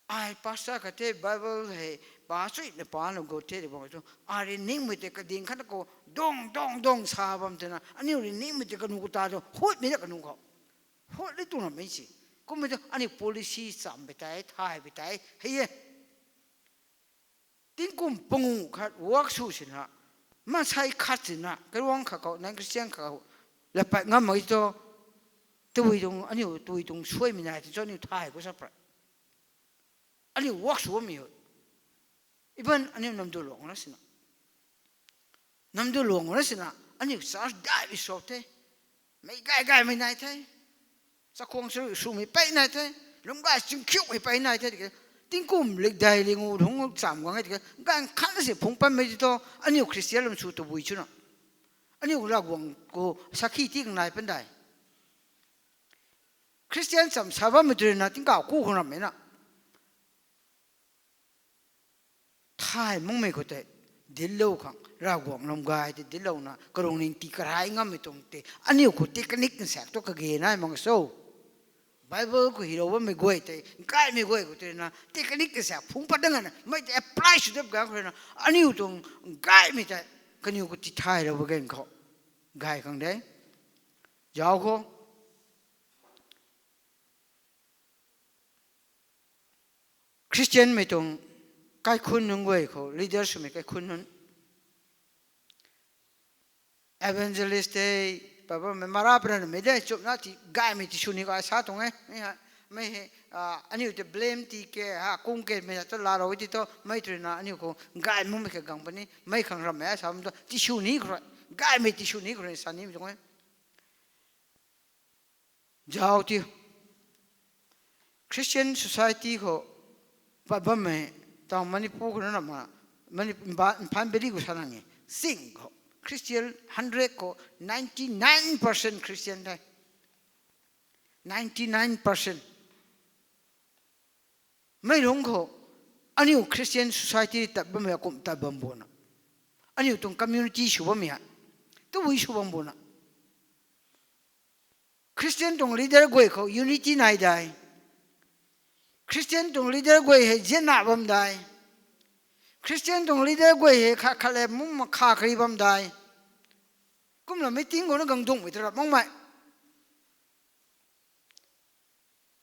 Ai pastor khat the, Bible hei pa chuina pa na gu the ti bam tu. Ai rui ningmei tei kading khat khou dong dong dong sa bam tina, aniu rui ningmei tei kanu kata tu hutmei na kanu khou. Hut li tu na mei si. Kummei tu aniu policy cham pi tei, thay pi tei hei e. Tingkum pangu khat work sw sina, mansei khat sina, kairuang khat khou, non-Christian khat khou, lapat ngam mak tu, tui tuang, aniu tui tuang suaimei nai ti cho aniu thay khou sa pra. Aniu work sw mi ho. Even aniu namdu luang na sina. Namdu luang na sina, aniu church dai bi sw the. Mei gay gaymei nai the. Chakhwang sw, swmei pei nai the. Lungc gay chingkhiumei pei nai the. Tingkum lik dai li ngu hung cham guang e tiki. Gan khat na si phungc panmei ti tu, aniu Christian lam sw tabui chuna. Aniu Ravguangc khou sakhi ti khang nai pan dai. Christian cham sa bammei tu rui na tingkauh ku khang rammei na. Thay makmei khou tei, dinclou khang, Ravguangc lam gay tei dinclouna, karung ning ti karai ngammei tuang tei, aniu khou technique nsaek tu kage nai mak so. Bible khou hylou bammei guay tei, gaymei guay khou tei na, technique nsaek phungc pat dang na, mei tei apply sw dap gang khou na, aniu tuang gaymei tei, kaniw khou tithaylou ba gan khou, gay khang de. Zauc khou. Christian mei tuang kaikhunc nunc guay khou, leader swmei kaikhunc nunc. Evangelist tei, pa bammei mara paranmei de, chupna ti gaymei ti sw ni khou sa tuang e. Mei hei, mei hei, aniu tei blame ti ke, ha, kung ke, mei ta laalou ti tu, mei tu rui na, aniu khou gay makmei khe gang puni, mei khang rammei sa bam tu, ti sw ni khou rui, gaymei ti sw ni khou rui sa nimei tuang e. Zauc ti. Christian society khou pat bammei, tang Manipur khou na ma, Mani-, Imba-, Imphal Valley khou sa nang e. Sing khou. Christian hundred khou ninety nine percent Christian the. Ninety nine percent. Mei lungc khou, aniu Christian society tat bammei akum tat bam buna. Aniu tuang community sw bammei hei. Tabui sw bam buna. Christian tuang leader guay khou unity nai dai. Christian tuang leader guay hei zianna bam dai. Christian tuang leader guay hei khat khat le mung makha kari bam dai. Kumna meeting khou na gang dungmei ta rap makmei.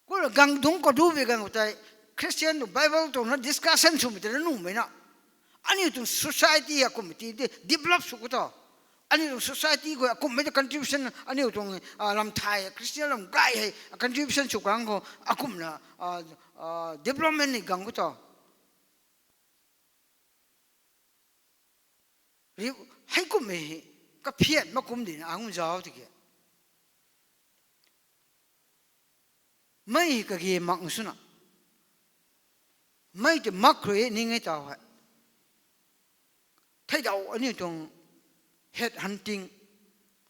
Kumna gang dungc khou du bi gang khou tei Christian tuang Bible tuang na discussion swmei ta na numei na. Aniu tuang society akumhmei ti develop sw khou tu. Aniu tuang society khou akumhmei ta contribution, aniu tuang, lam thay Christian lam gay hei contribution sw khang khou akumhna, development ni gang khou tu. Heikumhmei hei kaphian mak kum dina ang zauc tiki. Mei kage mak swna. Mei tei mak rui ning e tau hei. Theidau aniu tuang head hunting,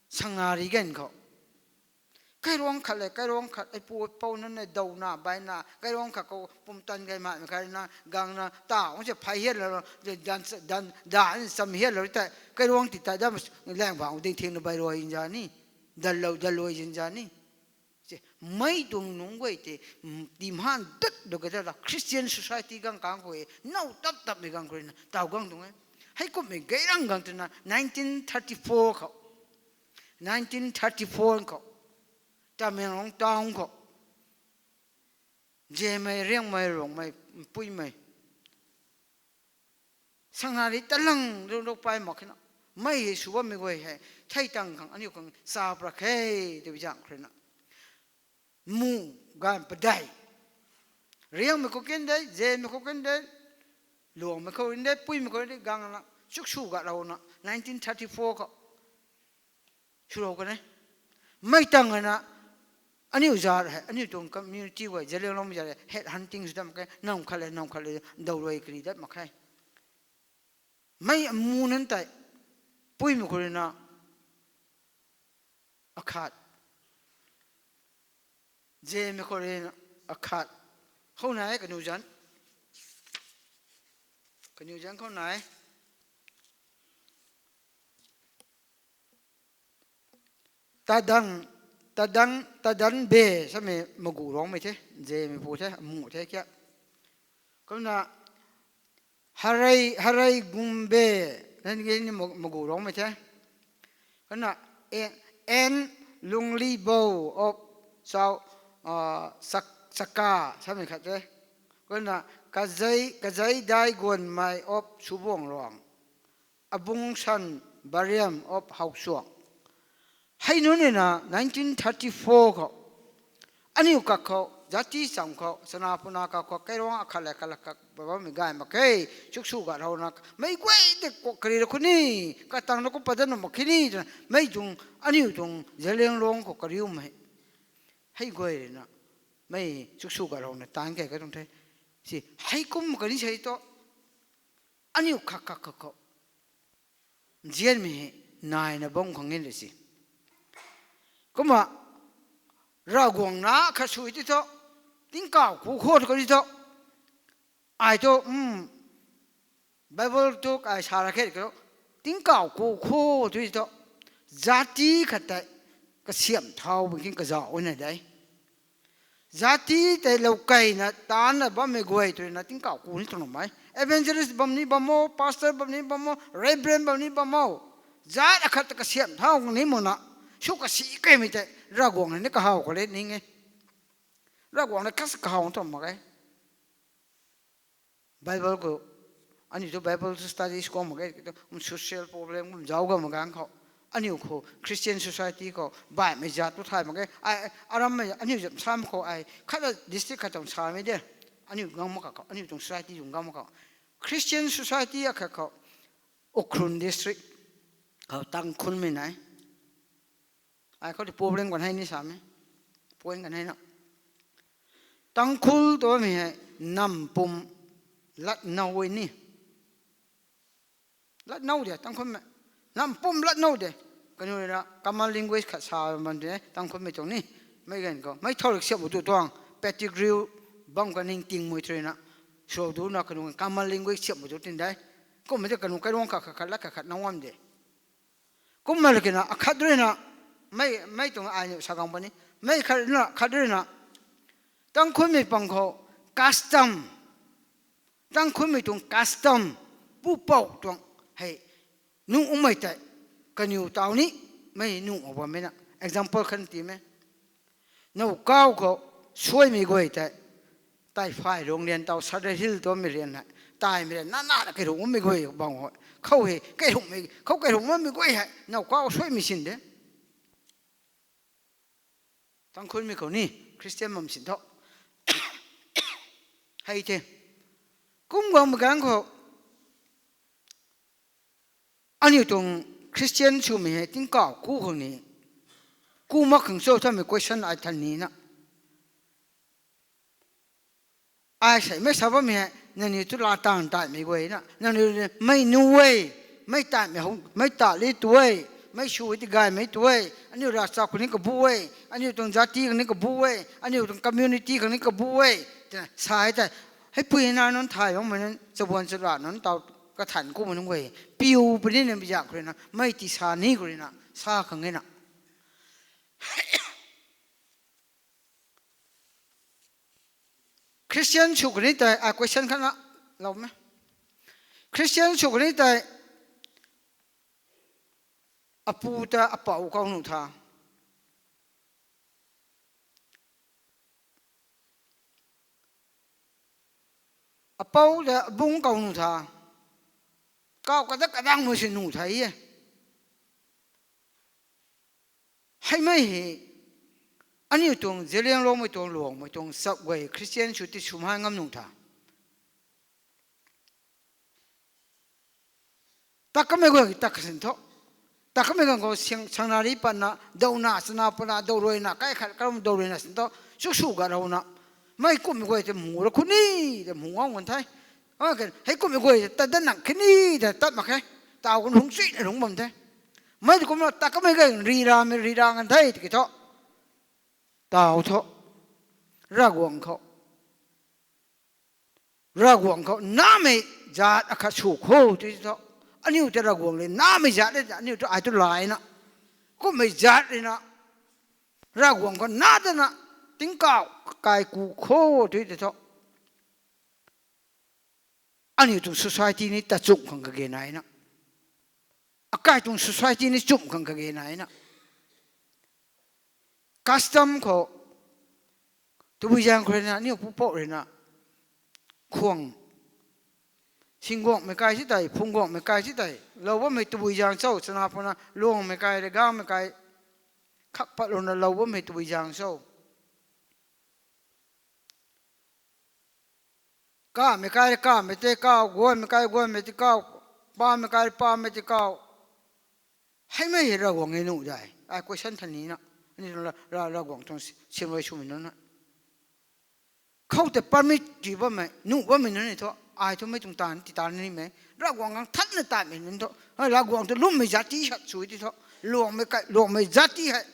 sangna ri gan khou. Kairuang khat le, kairuang khat, ei pu pou nunc nei dawna, baina, kairuang khat khou pumtan gay matmei khat na, gangna, ta, ong se phai hianlou, dan, dan, dan cham hianlou tei, kairuang ti ta dam, lang bang ding thingna bai rui nza ni, danlou, danlou nza ni. Mei tuang nunc guay tei, demand dat dou kata la Christian society gang kang khou e, now tap tapmei gang khou rui na, taw gang tuang e. Heikumhmei gayrang gang twna nineteen thirty-four khou, nineteen thirty-four khou, Tamenglong town khou, Zemei, Riangmei, Ruangmei, Puimei, sangna ri talang ruk ruk pai mak khe na. Mei hei sw bammei guay hei, thei tang khang aniu khang sa pra khe, tw zang khou rui na. Mu, gan padei. Riangmei khou ken de, Zemei khou ken de, Luangmei khou ken de, Puimei khou ken de, gangna, chuk sw gatlouna, nineteen thirty-four khou. Swlou kan e. Mei tang na, aniu zat hei, aniu tuang community guay, Zelianglong zat hei, head hunting sw dam khe, nam khat le, nam khat le, daw rui kari dat mak khe. Mei amu nunc tei, Puimei khou rui na, akhat. Zemei khou rui na, akhat. Khou nai, kaniw zan. Kaniw zan khou nai. Tadang, tadang, tadan be, samei magu Ruangmei the, Zemeipu the, amu the kia. Kumna Harei, Harei Gumbe, nang ni magu rongmei the. Kumna, e, en Lungli Bo of Chau, ah, Sak-, Saka, samei khat the. Kumna, Kazei, Kazei Dai Guanmei of Subuang Ruang. Abung San Bariam of Hausuang. Hei nunc na nineteen thirty-four khou, aniu kak khou, jati cham khou, chana puna kak khou, kairuang akhat le kala kak, baba mei gay mak khe, chuksu gat hou na, mei guay de kok kari ra khuni, katang na kum padan na mak khini, twna, mei tuang, aniu tuang, Zeliangrong khou kariumei. Hei guay rui na, mei chuksu gat hou na, tan kei ka tuang the. Si, hei kum kani sei tu, aniu kak kak kak khou. Nzianmei hei naina bam khang e le si. Kumna, Ravguangc na khat sui ti thu, tingkauh ku khou tu kari thu. Ai thu, um, Bible tu ai sa ra khe kho, tingkauh ku khou tu thu. Jati khat tei, kasiam thau bang king kazauh na de. Jati tei lou keina taanna bammei guay tu rui na tingkauh ku ni tuang mei. Evangelist bam ni bam o, pastor bam ni bam o, reverend bam ni bam o. Jat akhat ta kasiam thau ni mona. Su kasi keimei tei Ravguangc ni kahaw khou le ning e. Ravguangc ni kas kahaw tuang mak e. Bible khou, aniu tu Bible studies khou mak ge, tu, um, social problem kum zauc ga mak gang khou. Aniu khou Christian society khou, baihmei jat tu thay mak ge. Ai, aram mei, aniu zam sam khou ai, khat district khat tuang samei de. Aniu gang mak khou, aniu tuang society tuang gang mak khou. Christian society akhat khou, Ukhrul district khou Tangkhulmei nai. Ai khou ti problem kan hei ni samei. Point kan hei na. Tangkhul tu mei hei nam pum lat now e ni. Lat now de, Tangkhulmei. Nam pum lat now de. Kaniw rui na common language khat sa bam de, Tangkhulmei tuang ni. Mei gan khou, mei thau rik siam bu tu tuang, Pettigrew bam ka ningtingmei tu rui na. Sw du na kaniw common language siam bu tu tin de. Kummei tei kaniw kairuang khat khat khat lat khat khat now ngam de. Kumna lukina, akhat rui na, mei, mei tuang ai niu sa gang puni. Mei khat rui na, khat rui na. Tangkhulmei pang khou, custom. Tangkhulmei tuang custom. Pupouc tuang. Hei, nuh umei tei. Kaniw tau ni, mei nuh a bammei na. Example khat ti mei. Now kau khou, suaimei guay tei. Tai phay rung rian tau, Sadar Hill tuamei rian hei. Taimei rian, na na na kairung ummei guay bang hou. Khou hei, kairungmei, khou kairung ummei guay hei. Now kau suaimei sin de. Tangkhulmei khou ni, Christian bam sin thu. Hei the. Kum gang ma gang khou. Aniu tuang Christian swmei hei tingkauh ku khang ni. Ku mak khang cho twmei question ai than ni na. Ai sei mei sa bammei hei, nangniw tu la tang taimei guay na. Nangniw mei nuh e, mei taimei hou, mei ta li tu e, mei sw ti gaymei tu e, aniu ravchap khang ni kabu e, aniu tuang jati khang ni kabu e, aniu tuang community khang ni kabu e, twna sa e tei. Heipui na nunc thay bangmei nunc, chabuan chara nunc tau kathan kumei nunc guay. Piu puni na bizak khou rui na, mei ti sa ni khou rui na, sa khang e na. Christian sw kani tei, ai question khat na, lou me. Christian sw kani tei, apu ta apou kau nuh tha. Apou ta abung kau nuh tha. Kau kata kadang nu si nuh tha e. Heimei hei, aniu tuang Zeliangrongmei tuang Luangmei tuang chap guay Christian sw ti swmei ngam nuh tha. Tak kamei guay tak kasin thu. Tak kamei guay khou sang, sangnari patna, downa, chana patna, dowruina, kai khat karam dowruina sin thu. Chuksu gat hou na. Mei kummei guay tei mhu ra khuni, tei mhu ngam kan the. Hei kummei guay tei tat dat nang khini, tei tat mak khe. Tau kan hung chuina hung bam the. Mei tei kumna tak kamei guay ri ramei ri ra kan the, tiki thu. Tau thu. Ravguangc khou. Ravguangc khou namei jat akhat sw kho tw thu. Aniu tei Ravguangc le namei jat le, aniu tu ai tu layna. Kummei jat rui na. Ravguangc khou na tana tingkauh kai ku kho tw thu. Aniu tuang society ni ta chumh khang kage naina. Akai tuang society ni chumh khang kage naina. Custom khou, tabui zaeng khou ruina, aniu pupouh ruina, khuang, singguangmei kai si tei, phungguangmei kai si tei, lou bammei tabui zaeng cho, chana puna, luangmei kai, rui gangmei kai, khak patlouna lou bammei tabui zaeng cho. Kamei kai rui kamei tei kau, guanmei kai guanmei tei kau, pamei kai rui pamei tei kau. Heimei hei Ravguangc e nuh dai. Ai question than nina. Ani tuang Ra-, Ra-, Ravguangc tuang si-, simrui swmei nunc na. Khou tei permit ti bammei, nuh bammei nunc ni thu, ai thu mei tuang taanv, ti taanv nimei. Ravguangc khang thanna tatmei nunc thu. Ai, Ravguangc thu lwmmei jati hat sw ti thu. Luangmei kai, luangmei jati hei.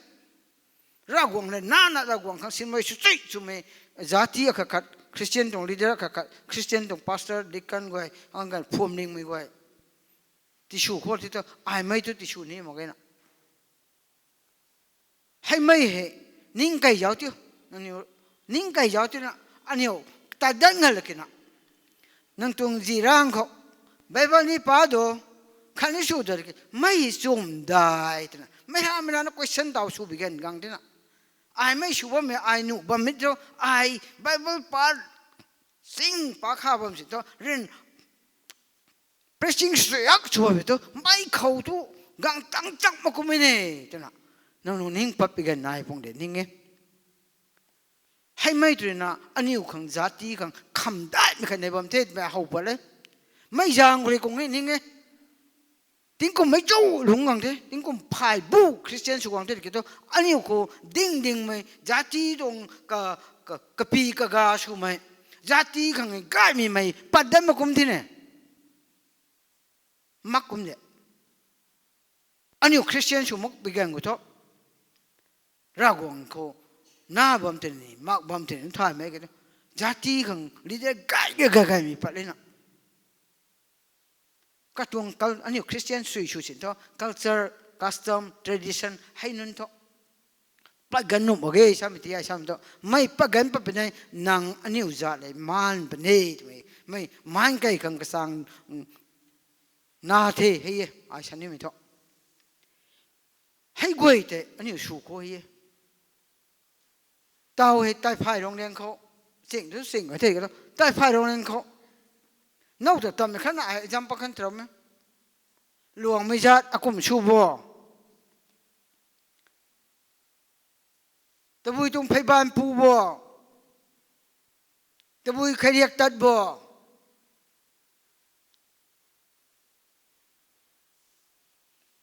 Ravguangc le nana Ravguangc khang simrui sw chui swmei jati akhat khat, Christian tuang leader akhat khat, Christian tuang pastor, deacon guay, ang kan phwamlingmei guay. Tisw khou ti thu, ai mei thu tisw ni mak ge na. Heimei hei, ning kai zauc tiu. Nangniw, ning kai zauc tiu na, aniu, ta dat nga la kina. Nang tuang zirang khou, Bible ni pa do, khatni sw do ki, mei chum dai twna. Mei hamei na question taw sw bi gan gang tina. Ai mei sw bammei, ai nuh bammei thu, ai Bible pa, sing pa kha bam si thu, rin preaching suiak sw bammei thu, mei khou thu, gang tang chak mak kummei ne, twna. Nang nung ning pat bi gan nai pung de, ning e. Heimei twna, aniu khang jati khang, kham daimei khat nei bam the, mei how pat le. Mei zaeng khou rui kung e, ning e. Tingkum mei cho lungc gang the, tingkum phay bu Christian sw gang the ki thu, aniu khou ding dingmei, jati tuang ka, ka, kapi kaga swmei, jati khang gaymei mei, pat dat mak kum tine. Mak kum de. Aniu Christian sw mak bi gan khou thu. Ravguangc khou na bam tini, mak bam tini, thaymei ki thu. Jati khang leader gay gay gay gaymei pat lena. Katuang cul-, aniu Christian sui sw sin thu, culture, custom, tradition, hei nunc thu. Pat gan nuh mak ge, samei ti ai sam thu. Mei pat gan pat puni, nang aniu zat le maan puni, twmei. Mei maan kai khang kasang, mm, na the, hei e, ai sa nimei thu. Hei guay tei, aniu sw khou hei e. Tau hei, tai phay rong liang khou. Ching thu ching, hei the ka lo. Tai phay rong liang khou. Now ta tammei khatna ai example khan tram e. Luangmei zat akum sw bo. Tabui tuang pheybaanv pu bo. Tabui khairiak tat bo.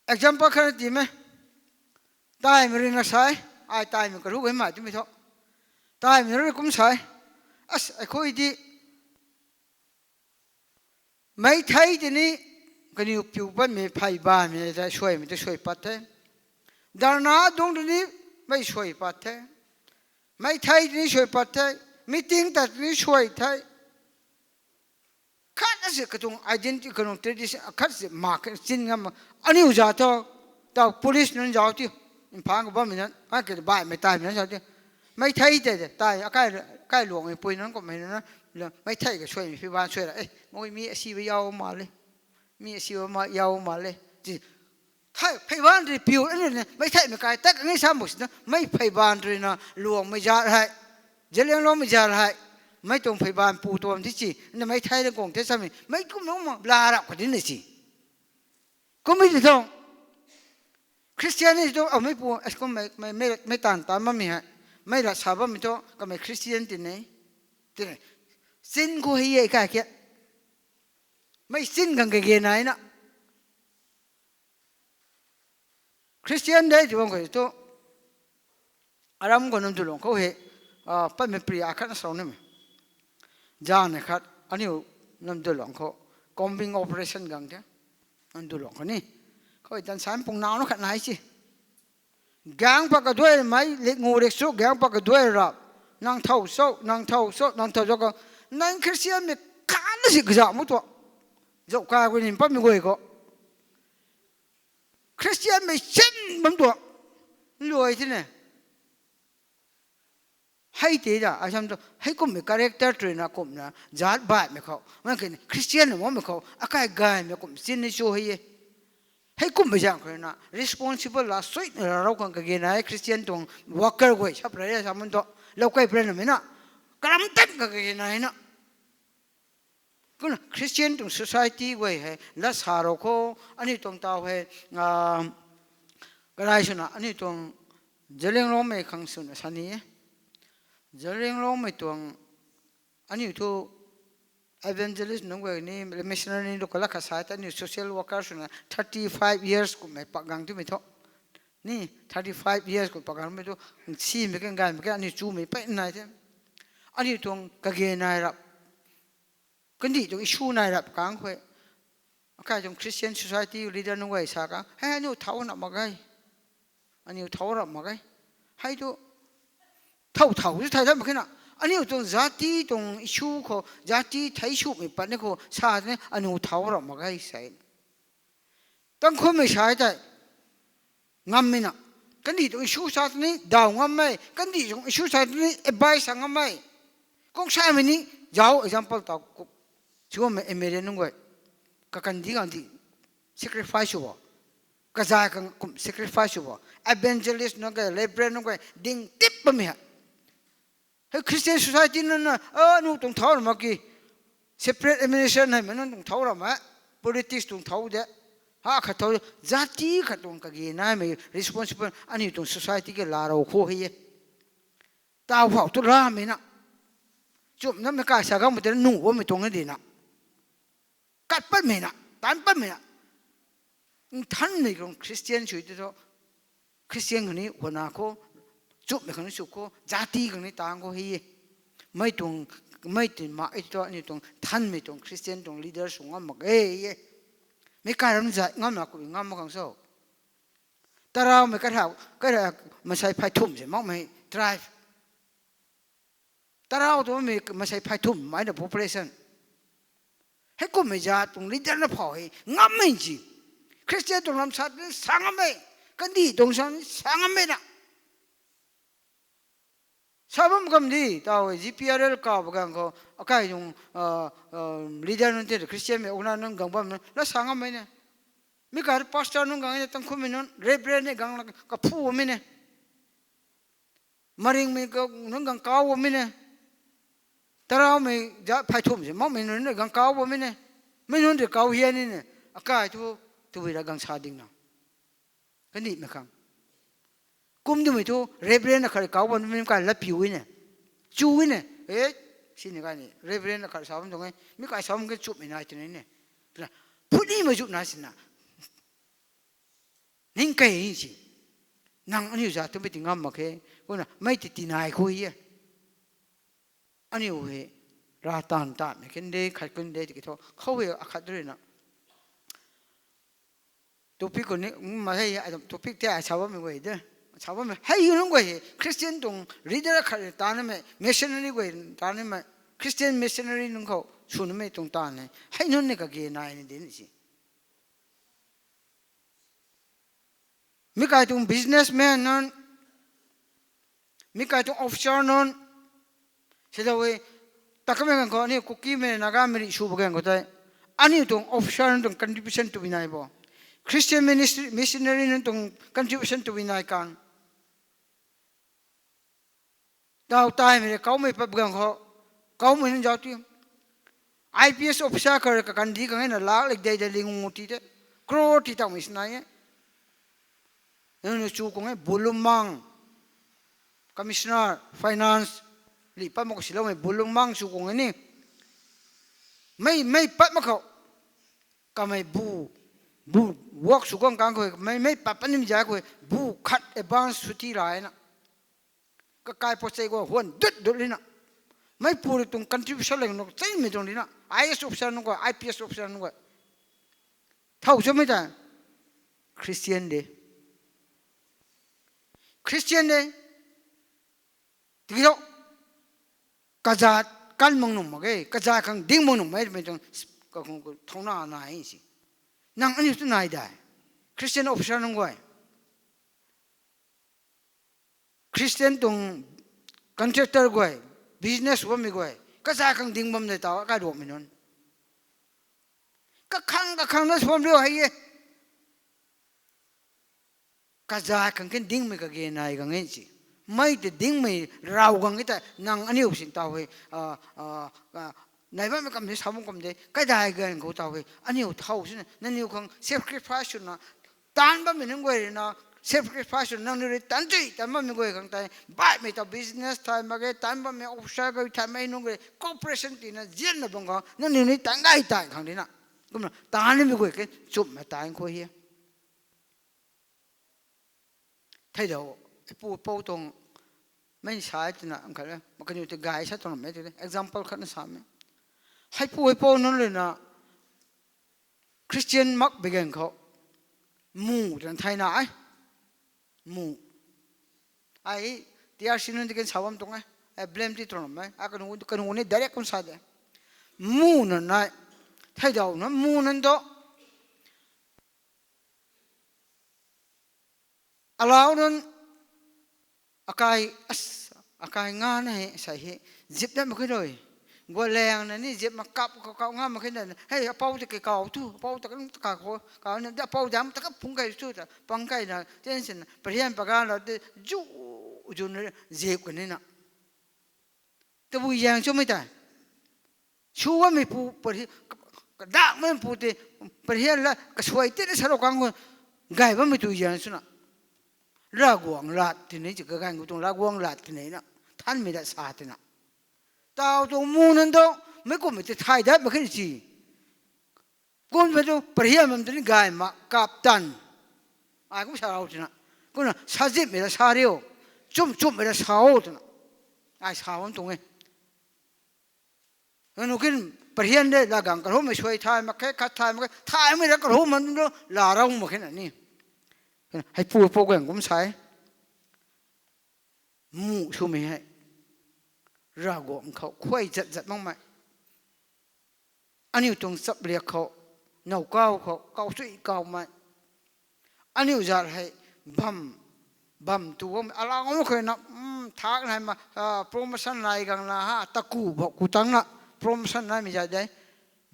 Example khat na ti me. Taimei rui na sa e, ai taimei karu gay mai twmei thu. Taimei rui kum sa e. As, ai khui di. Mei thei tini, kaniw piu patmei pheybaanvmei ta suaimei ta suai pat the. Dharna dung tini, mei suai pat the. Mei thei tini suai pat the. Meeting ta tini suai the. Khat na si katuang identity, katuang tradition, khat si mak chin ngam, aniu zat thu, tau police nunc zauc tiu, Imphal khou bammei nunc, a, kei baihmei taimei nunc zauc tiu. Mei thei tei, tei, akai, kai luangmei pui nunc kummei nunc, mei thei ka suaimei pheybaanv suai ra, e, mei mi asiba yau ma le, mi asiba ma, yau ma le, ti, Hei, pheybaanv rui piu, aniu ni, mei theimei kai tak ni sa mak sina, mei pheybaanv rui na luangmei zat hei, Zeliangrongmei zat hei, mei tuang pheybaanv pu tuam ti ci, na mei thei na guang the samei, mei kum nung ma, la rap kha di na ci. Kummei ti thu, Christian ni thu, a, mei pu, as kum mei, mei, mei, mei taanv taanv bammei hei, mei lat sa bammei thu, kamei Christian ti ne, ti ne, chin khou hei e kai kia, mei chin khang kage nai na. Christian de ti bam khou tu, aram khou Namduluang khou hei, a, patmei pri akhat na sa nimei. Zan khat, aniu Namduluang khou, combing operation gang the. Namduluang khou ni. Khou tan san pung nau na khat nai ci. Gang pat kaduaimei, lik ngu rik su, gang pat kaduai rap. Nang thau so, nang thau so, nang thau so khou. Nang Christian mei khan na si kaza mu tu. Zauh kai khou nin patmei guay khou. Christian mei sin bam tuang. Luai ti ne. Hei tei da, asam tu, hei kumhmei character tui na kumna, zat baihmei khou, man kani Christian na makmei khou, akai gaymei kum chin ni chu hei e. Hei kumhmei zaeng khou na, responsible la sui na rau khang kage na e Christian tuang worker guay, sap rai sa mun tu, lou kai pray na mei na, karam tan khang kage na e na. Kumna Christian tuang society guay hei, la sa rou khou, aniu tuang tau hei, ah, karai swna, aniu tuang Zeliangrongmei khang swna sa ni e. Zeliangrongmei tuang, aniu thu evangelist nunc guay ni, missionary ni, lu kala khat sa ta, aniu social worker swna thirty five years kumhmei pak gang twmei thu. Ni thirty five years kum pak gang twmei thu, simei kan gaymei kan aniu chumei pey nai the. Aniu tuang kage nai rap. Kandih tuang issue nai rap kang khou. Akai tuang Christian society leader nunc guay sa kang, hei aniu thau na mak ge. Aniu thau rap mak ge. Hei tu thau thau tu thai dam khe na. Aniu tuang jati tuang issue khou, jati thei sumei pat ni khou, sa ni aniu thau rap mak ge sa e. Tangkhulmei sa tei, ngammei na. Kandih tuang issue sa ni daw ngammei, kandih tuang issue sa ni advice sa ngammei. Kung samei ni, zau example tau ku. Chuamei American nunc guay. Kakandih kandih sacrifice sw bo. Kazay kang kum sacrifice sw bo. Evangelist nunc guay, reverend nunc guay, ding tip bammei ha. Hei Christian society nunc na, aniu tuang thau rap mak ki. Separate administration hei mei nunc tuang thau rap mak. Politics tuang thau de. Ha khat thau, jati khat tuang kage naimei responsible aniu tuang society ke la rou khou hei e. Tau phau tu ramei na. Chumna mei kai sa gang mei tei nuh bammei tuang na di na. Kat patmei na, tan patmei na. Nthanmei khang Christian sw tei thu, Christian khang ni huana khou, chumhmei khang ni sw khou, jati khang ni tang khou hei e. Mei tuang, mei tei ma e thu aniu tuang nthanmei tuang Christian tuang leader sw ngam mak e e. Mei kai ram zat ngamna ku ngam mak khang so. Taraumei kathau, kathau, masei phay thumh se makmei tribe. Tarau tu mi masei phay thumh mei na population. Hei kumhmei zat tuang leader na phau hei ngammei ci. Christian tuang lam sat ni sa ngammei. Kandih tuang sa ni sa ngammei na. Sa bam kam di, tau G P R L kau ba gang khou, akai tuang, leader nunc tei Christian mei, owner nunc gang bam nunc, la sa ngammei ne. Mi kar pastor nunc gang e, Tangkhulmei nunc, reverend ni gang la kaphu mei ne. Maringmei nunc gang kau mei ne. Taraumei zat phay thumh se makmei nunc gang kau mei ne. Mei nunc rui kau hian ni ne. Akai thu, tabui ra gang sa ding na. Kandihmei khang. Kum twmei thu, reverend akhat rui kau bammei kai lapiu e ne. Chu e ne. E, sini kai ni. Reverend akhat sa bam tuang e. Mi kai sa bam ke chumhmei nai twni ne. Phutnimei zut na sina. Ning kei si. Nang aniu zat twmei ti ngam mak khe. Kumna, mei ti tinai khou e. Aniu hei, ra tan tanmei kinde, khat kinde, tiki thu, khou hei akhat rui na. Topic khou ni, ma hei, topic tei ai sa bammei guay de. Sa bammei, hei nunc guay hei, Christian tuang leader khat tanmei, missionary guay tanmei, Christian missionary nunc khou, swnamei tuang tan e. Hei nunc ni kage nai ni din si. Mi kai tuang businessman nunc, mi kai tuang officer nunc, sidau e, takamei ganv khou aniu Kukimei, Nagamei rih sw ba ganv khou tei, aniu tuang officer nunc tuang contribution tabui nai bo. Christian ministry, missionary nunc tuang contribution tabui nai kan. Tau taimei rui kaumei pat ba ganv khou, kaumei nunc zauc ti. I P S officer khat rui kakandih kang e na lak lik dei dei ling ngu ti te. Crore ti tawmei sinai e. Nunc chu kung e, Bulumang, Commissioner, Finance, li pat mak khou siloumei Bulumang chu kung e ni. Mei, mei pat mak khou. Kamei bu, bu, work sw guang kang khou, mei, mei pat pat nim zai khou, bu khat advance sw ti ra e na. Kakai po sei khou, huan dut dut ri na. Mei pu rui tuang contribution leng nunc, cheimei tuang ri na. I A S officer nunc khou, I P S officer nunc khou. Thau chamei ta. Christian de. Christian de. Tiki thu, kazat kan mak nuh mak ge, kazat khang ding mak nuh mak e, mei tuang, ka khang thouna nai si. Nang aniu tu nai dai. Christian officer nunc guay. Christian tuang Contractor guay, business bammei guay, kazay khang ding bam de taw, kai ruamhmei nunc. Kakhang kakhang na suam riu hei e. Kazay khang ken dingmei kage nai gang e si. Mei tei dingmei raw gang e ta nang aniu sin taw hei. Nai bammei kam si sa bam kam de. Kadai gan khou taw hei. Aniu thau sina, nangniw khang sacrifice swna, taanv bammei nunc guay rui na, sacrifice swna, nangniw rui tan tui, tan bammei guay khang tei, baihmei taw business thay mak ge, tan bammei officer guay thay mak nunc guay, cooperation tina, zianna bang khang, nangniw ni tan gay tan khang di na. Kumna, taanv nimei guay ke, chumna taanv khou hi. Thei dau, hei pu pou tuang, mei sa e twna, ang khat e, ma kaniw tei gay sa tuang mei tei, example khat na sa mei. Hei pu hei pou nunc rui na, Christian mak bi gan khou, mu twna thayna e, mu. Ai, T R C nunc tei kan sa bam tuang e, ai blame ti tuang mei, a kanu, kanu ni direct kum sa de. Mu nunc nai, thei dau na, mu nunc tu. Alau nunc, akai, as, akai nga na hei, sa hei, zip dat mak khe rui. Gualaeng na ni zip ma kap, kap, kap nga mak khe na, hei, apou tei kei kau tu, apou ta kan ta ka khou, kau na, da apou dam ta ka phung kai tu ta, pang kai na, tension, parian pagan la, te, zu, zu na, zip ka ni na. Tabui zaeng swmei tei. Sw bammei pu, pari-, kadakmei pu tei, parian la, kasuai tei na sa rau kang khou, gay bammei tu zaeng swna. Ravguangc lat tinei, ci kaganv khou tuang Ravguangc lat tinei na. Thanmei dat sa tina. Taw tuang mu nunc tu, meic kummei tei thay dat mak khe si. Kum pei tu, parian bam tei ni gay ma, kap tan. Ai kum sa rau tina. Kumna, sa zipmei la sa riu. Chum chumhmei la sa o twna. Ai sa bam tuang e. Nanu kin parian de, lagang karumei suai thay mak khe, khat thay mak khe, thaymei ra karum man tu, la rau mak khe na ni. Hei pu pou guang kum sa e. Mu swmei hei. Ravguangc khou, khuay zat zat makmei. Aniu tuang chapliak khou, nowkaw khou, kau sui kaumei. Aniu zat hei bam, bam tu bam, alau mak khou na, thak nai ma, promotion nai gang na ha, taku bou ku tang na, promotion naimei zat de.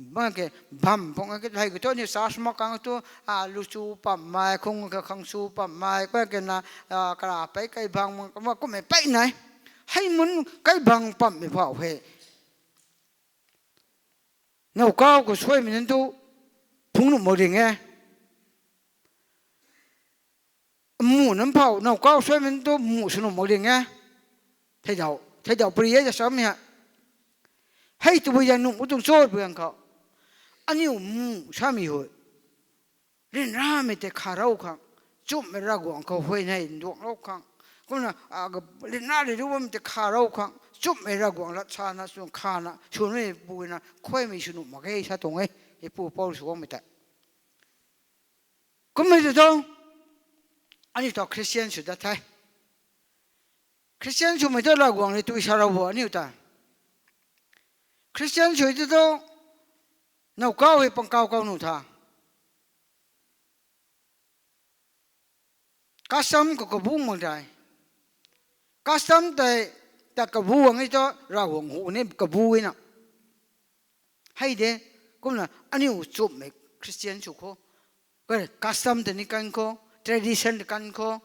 Bang ke, bam pung ke, hei khou tu aniu church mak kang tu, luchu pammei, khung khangsu pammei, kua ke na, kara pei kai bang, kummei pei nai. Hei mun kai bang pammei phau he. Nowkaw khou suaimei nunc tu phungc nuh mak ding e. Mu nunc phau, nowkaw suaimei nunc tu mu sw nuh mak ding e. Theidau, theidau pari e ta samei ha. Hei tabui zaeng nuh mak tuang cho pui ang khou. Aniu mu samei hu. Ryanramei tei kharou khang, chumhmei Ravguangc khou huayney nduanglou khang. Kumna, ryanra ri ru bammei tei kharou khang, chumhmei Ravguangc lat sana sw khana, swnmei puina, khuaymei sw nuh mak ge sa tuang e, hei pu pou sw guangmei tei. Kummei tu thu, aniu ta Christian sw dat the. Christian swmei tu Ravguangc ni tui sa rou bo aniu ta. Christian sw tu thu, nowkaw hei pang kaw kaw nuh tha. Custom khou kabu mak dai. Custom tei, ta kabu ang e tu, Ravguangc hu ni kabu e na. Hei de, kumna aniu chumhmei Christian sw khou. Custom tei ni kan khou, tradition tei kan khou.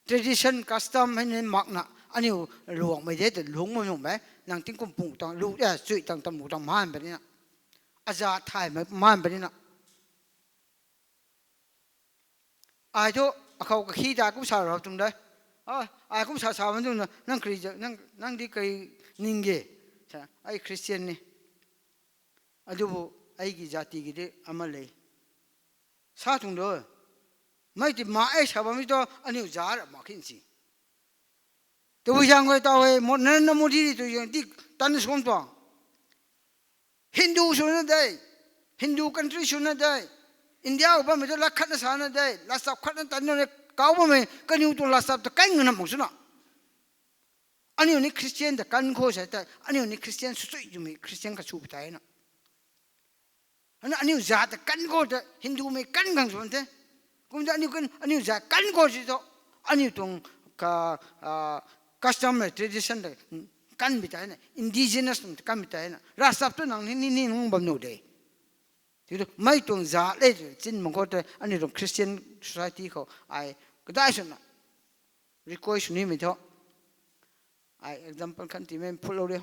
Tradition, custom hei ni makna, aniu luangmei de tei lungmei nuhmei, nang tingkum pung tang, lu, chui tang, tam lu tang man puni na. Aza thaymei man puni na. Ai thu, akhou kakhi ta kum sa rau tuang de. Ai kum sa sa man tuang na, nang kri, nang di kari ning ge. Ai Christian ni. Adubu, ai ki jati ki de ama le. Sa tuang do. Mei ti ma e sa bammei tu aniu za ra mak khin si. Tabui zaeng guay taw hei, Narendra Modi tu zaeng di tan suam tuang. Hindu swna de, Hindu country swna de, India khou bammei tu lat khatna sana de, lat chap khatna tan na, kau bammei kaniw tuang lat chap ta kai ngana mak swna. Aniu ni Christian ta kan khou sa tei, aniu ni Christian sw chui twmei Christian kasw tei na. Aniu, aniu za ta kan khou ta Hindumei kan khang sw bam the. Kum ta aniu kan, aniu za kan khou si tu, aniu tuang ka, Custom le tradition le kanmei tei na, indigenous kanmei tei na, ravchap tu nang ni ni ni nung bam nuh de. Tiki tu mei tuang zat le chin mang khou tei aniu tuang Christian society khou ai kadai swna request sw nimei thu, ai example khan ti mei phutlou riu,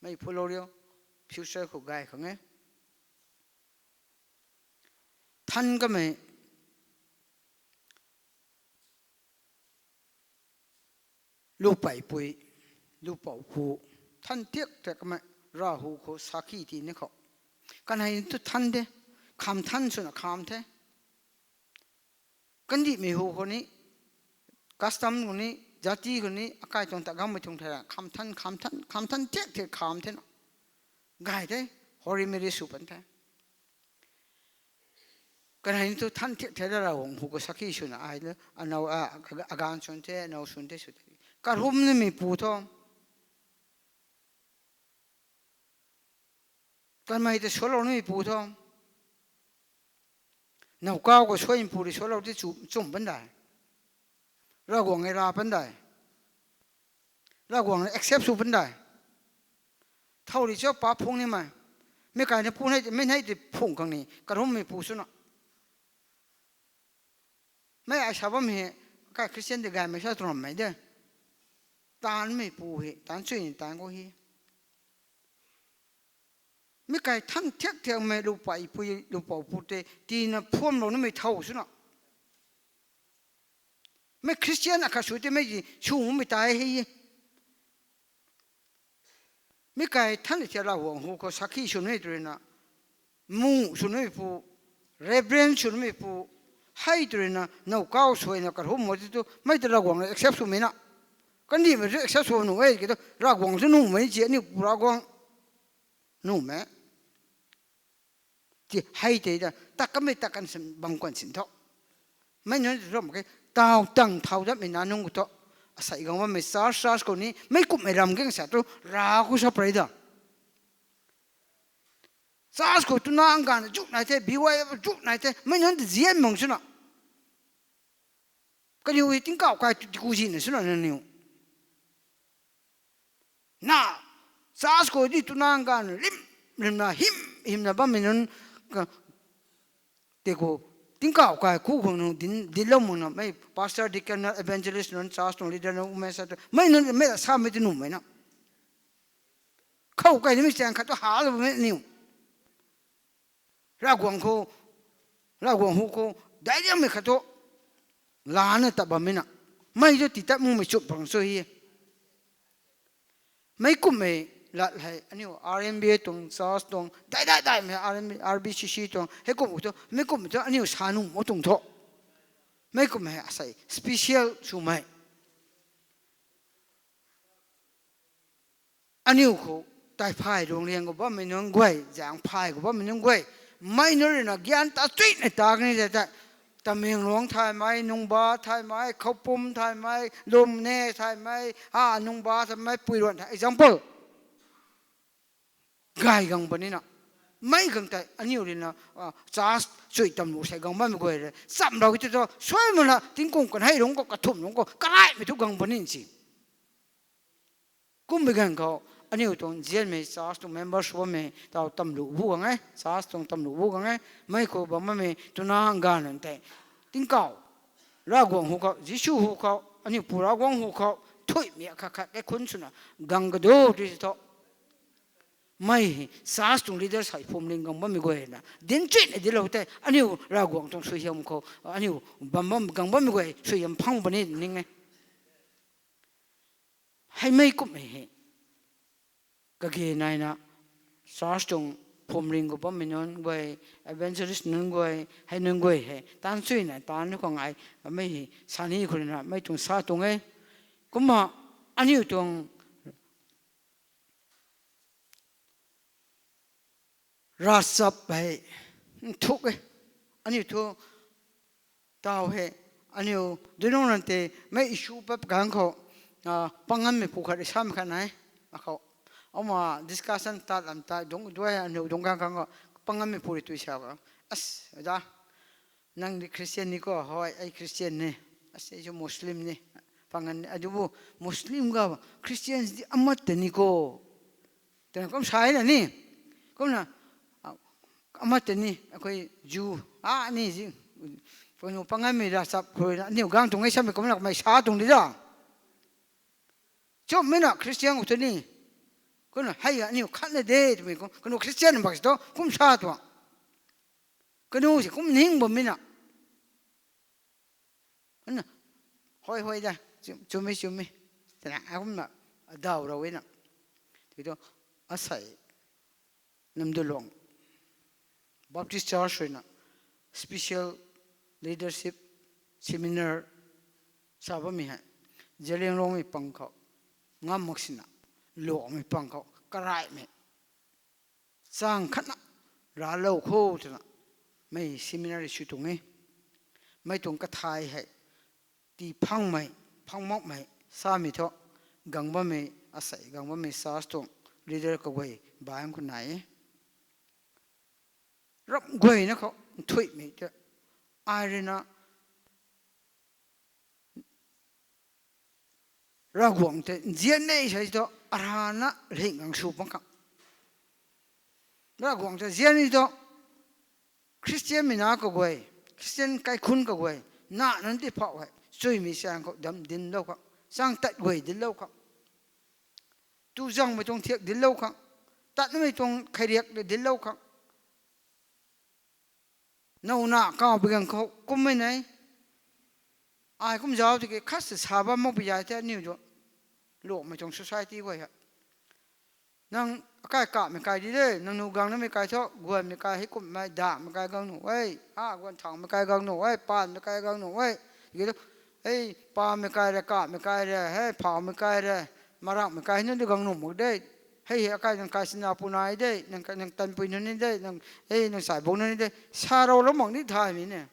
mei phutlou riu, future khou gay khang e. Than kamei lupaipui, lupoupu, than thiak thiak kamei, Ravguangc khou sakhi tii ni khou, kanei tu than de, kham than swna kham the. Kandihmei hu khou ni, custom khou ni, jati khou ni akai tuang ta gammei tuang thei ra kham than kham than kham than thiak thiak kham the na, gay the, holy marriage sw pan the. Kanei tu than thiak thiak ra Ravguangc hu khou sakhi swna ai, aganv swn the, anow swn the sw the, karhum nimei pu thu, kanmei ta sualou nimei pu thu, nowkaw khou suai pu rui sualou ti chum pan dai, Ravguangc e ra pan dai, Ravguangc accept sw pan dai. Thow ri cho pa phung nimei, mi kai na pu nei mei nei ti phung khang ni karhummei pu swna, mei ai sa bam he, kai Christian ti gaymei sa twrammei de, taanvmei pu he, taanv chuy ni taanv khou he. Mi kai than thiak thiakmei lupaipui lupoupu tei tina phuamlou nimei thow swna, mei Christian akhat sw ti mei sw mumei tei he. Mi kai than thiak Ravguangc hu khou sakhi sw nimei tu rui na, mu sw nimei pu, reverend sw nimei pu, hei tu rui na nowkaw suaina karhum mo ti tu mei ta Ravguangc na accept swmei na, kandihmei tu accept sw nuh e ki tu Ravguangc tu nuhmei ci, aniu pu Ravguangc nuhmei ti hei tei ta, ta kamei ta kan sin bam kan sin tho. Mei nunc ram ke, taw tang thau datmei na nunc khou thu, asei gang bammei church, church khou ni mei kumhmei ram keng sa tu, Rav khou sa prei da. Church khou tuna ang ganv zuk nai the, B Y F zuk nai the, mei nunc ta zian mang swna, kaniw hei tingkauh kai tiku zina swna nangniw na, church khou di tuna ang ganv rim rimna him himna bammei nunc, tiku tingkauh kai ku khang nunc dinlou makna mei pastor, deacon, evangelist nunc, church tuang leader nunc, mei sa tu mei nunc mei samei ti nuhmei na, khou kai nimei chaeng khat tu haloumei niw, Ravguangc khou, Ravguangc hu khou daic liangmei khat thu lana tat bammei na, mei tu tii tat mumei chut bang sw hi. Mei kumhmei lat hei aniu R N B A tuang, church tuang, dai dai daimei R B C C tuang hei kum thu mei kumhmei thu aniu sa nuh mak tuang thu, mei kumhmei hei asei special swmei, aniu khou taiphay ruang liang khou bammei nunc guay, zaeng phay khou bammei nunc guay, mei nunc rui na gyan ta chuina ta kani tei tei, Tamenglong thaymei, Nungba thaymei, Khoupum thaymei, Lumne thaymei, a Nungba thaymei, Puiruan thay example gay gang puni na, mei gang tei aniu rui na church chui tamlu sei gang bammei guay rui chamlou ti thu suai makna tingkum kan hei rungc khou, kathumh rungc khou karaimei thu gang puni si. Kummei ganv khou aniu tuang nzianmei church tuang members bammei taw tamlu bu gang e, church tuang tamlu bu gang e, mei khou bam bammei tuna ang ganv nunc tei tingkauh Ravguangc hu khou, Jisu hu khou, aniu pu Ravguangc hu khou thuimei khat khat kaikhunc swna gang kadu ti thu, mei church tuang leader sei phwamling gang bammei guay na dinc chuina dinclou tei aniu Ravguangc tuang suaihiam khou aniu bam bam gang bammei guay suaihiam phang puni ning e. Hei mei kumhmei hei kage naina church tuang phwamling khou bammei nunc guay, evangelist nunc guay, hei nunc guay hei taanv chuina taanv khou ngai, mei hei sani khou rui na mei tuang sa tuang e. Kumna aniu tuang ravchap hei nthuk e. Aniu thu taw hei, aniu dunung rante mei issue pap gang khou, panganmei pu khat rui samei khat nai, akhou ama discussion tat lam ta dungc duai aniu dungc gang khang khou panganmei pu rui tui sa khou, as, oja, nang di Christian ni ko? Hoi, ai Christian ni. As, ai chu Muslim ni. Pangan ni, adubu Muslim ga Christians di amat tei ni ko. Tana kum sai na ni. Kumna, a, amat tei ni, akoi Jew, a, ni zi. Panu pangan mi ra sap khoi na, niu gang tuang e samei kumna kamei sa tuang di da. Chum mi na Christian u tei ni. Kumna, hei ga niu khat na de, twmei kum, kanu Christian bak si to, kum sa tuang. Kanu si kum ning bam mi na. Kumna, hoi, hoi da, chum, chum e, chum e. Tana, a kumna, adau ra we na. Tiki to, asei, Namdulong Baptist Church rui na special leadership seminar sa bammei hei, Zeliangrong mei pang khou, ngam mak sina, Luangmei pang khou, karaimei, chang khatna, raclou kho twna, mei seminar sw tuang e, mei tuang kathay hei, tii phangmei, phang makmei, samei thu, gang bammei, asei gang bammei church tuang leader kaguay, bang khou nai e. Ram guayna khou, nthuihmei tei, ai rui na, Ravguangc tei nzian e sa thu, arana lhing gang sw pang khang. Ravguangc tei nzian e thu, Christian mei na kaguay, Christian kaikhunc kaguay, na nunc ti phauh hei, chuimei sang khou dam dinclou khang, chang tat guay dinclou khang, tu zangmei tuang thiak dinclou khang, tatnamei tuang kheiriak dinclou khang, now na kaw pui gang khou kummei nei. Ai kum zauc tiki khat si sa bam mak pui zay the aniu tu. Luangmei tuang society guay hei, nang akai kamei kai di de, nang nu gang namei kai thu, guanmei kai hei kumhmei, damhmei kai gang nuh e, a, guan thangmei kai gang nuh e, paanmei kai gang nuh e. Tiki tu, ei, paanmei kai re, kamhmei kai re, hei, phauhmei kai re, marakmei kai hei nunc tu gang nuh mak de. Hei, hei, akai nang kai sina pu nai de, nang, nang tanpui nunc ni de, nang, ei, nang saibung nunc ni de, sa roulou mak ni thaymei ne.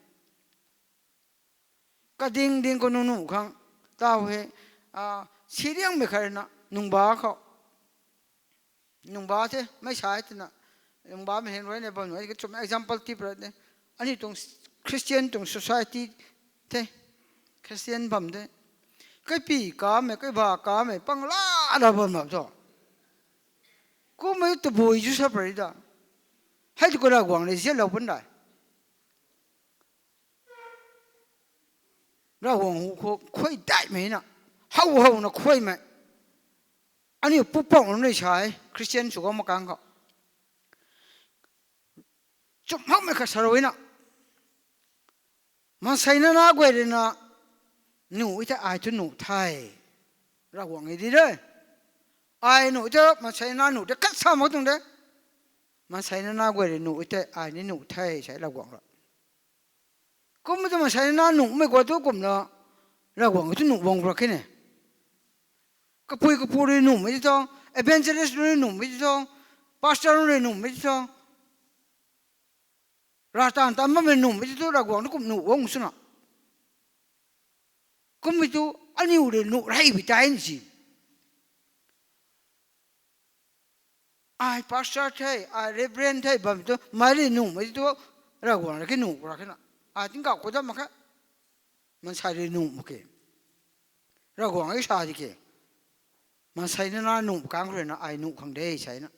Kading ding khou nung nuh khang, tau hei, a, siriangmei khat rui na, nungba khou, nungba the, mei sa e twna, nungbamei heng rui na bam nuh e, kachum example tip ra de. Aniu tuang Christian tuang society the, Christian bam de. Kaipi kamei, kaiba kamei, pang la ra bam bam thu, kummei tabui zu sa pary da. Hei tu khou Ravguangc rui nzianlou pun dai. Ravguangc hu khou khuay daihmei na, how howna khuaymei. Aniu pupouc nunc rui sa e, Christian sw gang mak kang khou, chumhakmei khat sa rou na, maansei nana guay rui na nuh e thei ai thu nuh the. Ravguangc e di de. Ai nuh e thei maansei nana nuh de khat sa mak tuang de. Maansei nana guay rui nuh e thei ai ni nuh the sa e Ravguangc ra. Kummei tu maansei nana nuhmei guay thu kumna Ravguangc thu nuh bang ra khe ne. Kapui kapu rui nuhmei ti thu, evangelist rui nuhmei ti thu, pastor rui nuhmei ti thu, rav taanv tan bammei nuhmei ti thu Ravguangc thu kum nuh bang swna. Kummei tu aniu rui nuh rey bi tei ni si. Ai pastor the, ai reverend the bam tu, mei rui nuhmei tu, Ravguangc rui ki nuh ra khe na. Ai tingkauh khou dam mak khe. Maansei rui nuh mak ke. Ravguangc e sa di ke. Maansei nana nuh kang rui na ai nuh khang de sa e na.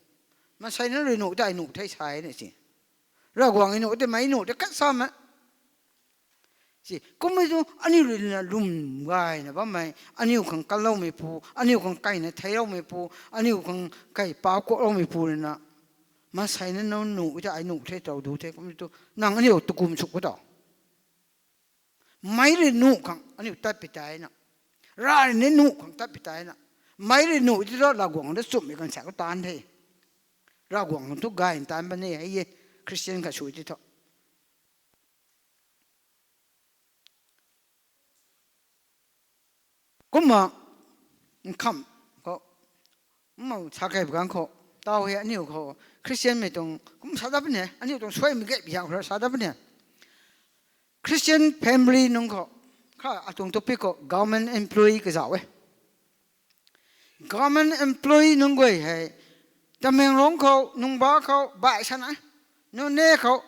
Maansei nana rui nuh tei ai nuh the sa e na si. Ravguangc e nuh tei mei nuh tei khat sa ma. Si, kummei tu aniu rui na lwm gayna bammei, aniu khang kanloumei pu, aniu khang kaina theiloumei pu, aniu khang kai pau kuakloumei pu rui na, maansei nana nuh tei ai nuh the tau du the, kummei tu nang aniu tukum suk khou tau. Mei rui nuh khang aniu tat pi tei na. Rav rui ni nuh khang tat pi tei na. Mei rui nuh ti thu Ravguangc ta chumhmei kan sa khou taanc the. Ravguangc tu gay taanc bam ni hei e, Christian khat sw ti thu. Kumna, nkham khou, kumna sa kei bam kang khou, tau hei aniu khou, Christian mei tuang, kum sa dat puni, aniu tuang suaimei ge biak khou sa dat puni. Christian family nunc khou, kha atuang topic khou government employee kazauh e. Government employee nunc guay hei, Tamenglong khou, Nungba khou, baih sana, Noney khou,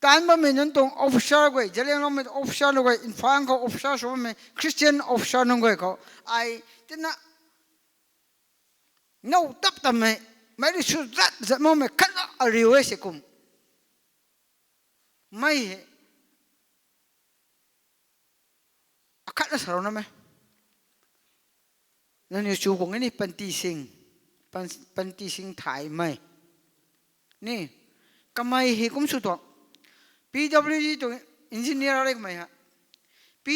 Taanc bammei nunc tuang officer guay, Zeliangrongmei officer nunc guay, Imphal khou officer sw bammei Christian officer nunc guay khou, ai tina now tap tammei, mei ri sw zat zat makmei khat na ariu e se kum. Mei hei akhat na sa rou na me. Nangniw chu kuang e ni panty sing, pan, panty sing thaymei. Ni, kamei hei kum sw tuang. P W D tuang engineer rei kamei ha. P,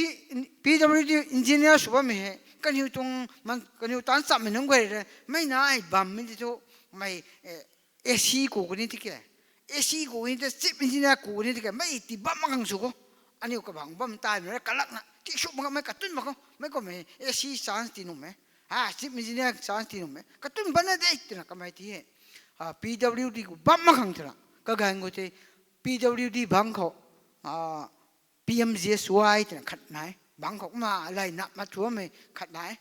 P W D engineer sw bammei hei, kaniw tuang, man, kaniw taanc chammei nunc guay re, mei na ai bammei ti thu, mei, eh, A C ku kani tiki. A C ku ni te chief engineer ku ni tiki, mei ti bam mak khang sw khou. Aniu kabang bam taimei ra kalakna, ti sw mak khou, mei katun mak khou, mei khou mei A C chance ti nuh me. Ha, chief engineer chance ti nuh me. Katun bam na de, tina kamei ti he. Ha, P W D khou bam mak khang tina. Kaganv khou tei P W D bang khou, ah, P M G S Y tina khat nai. Bang khou kumna lay na ma tuamei khat nai.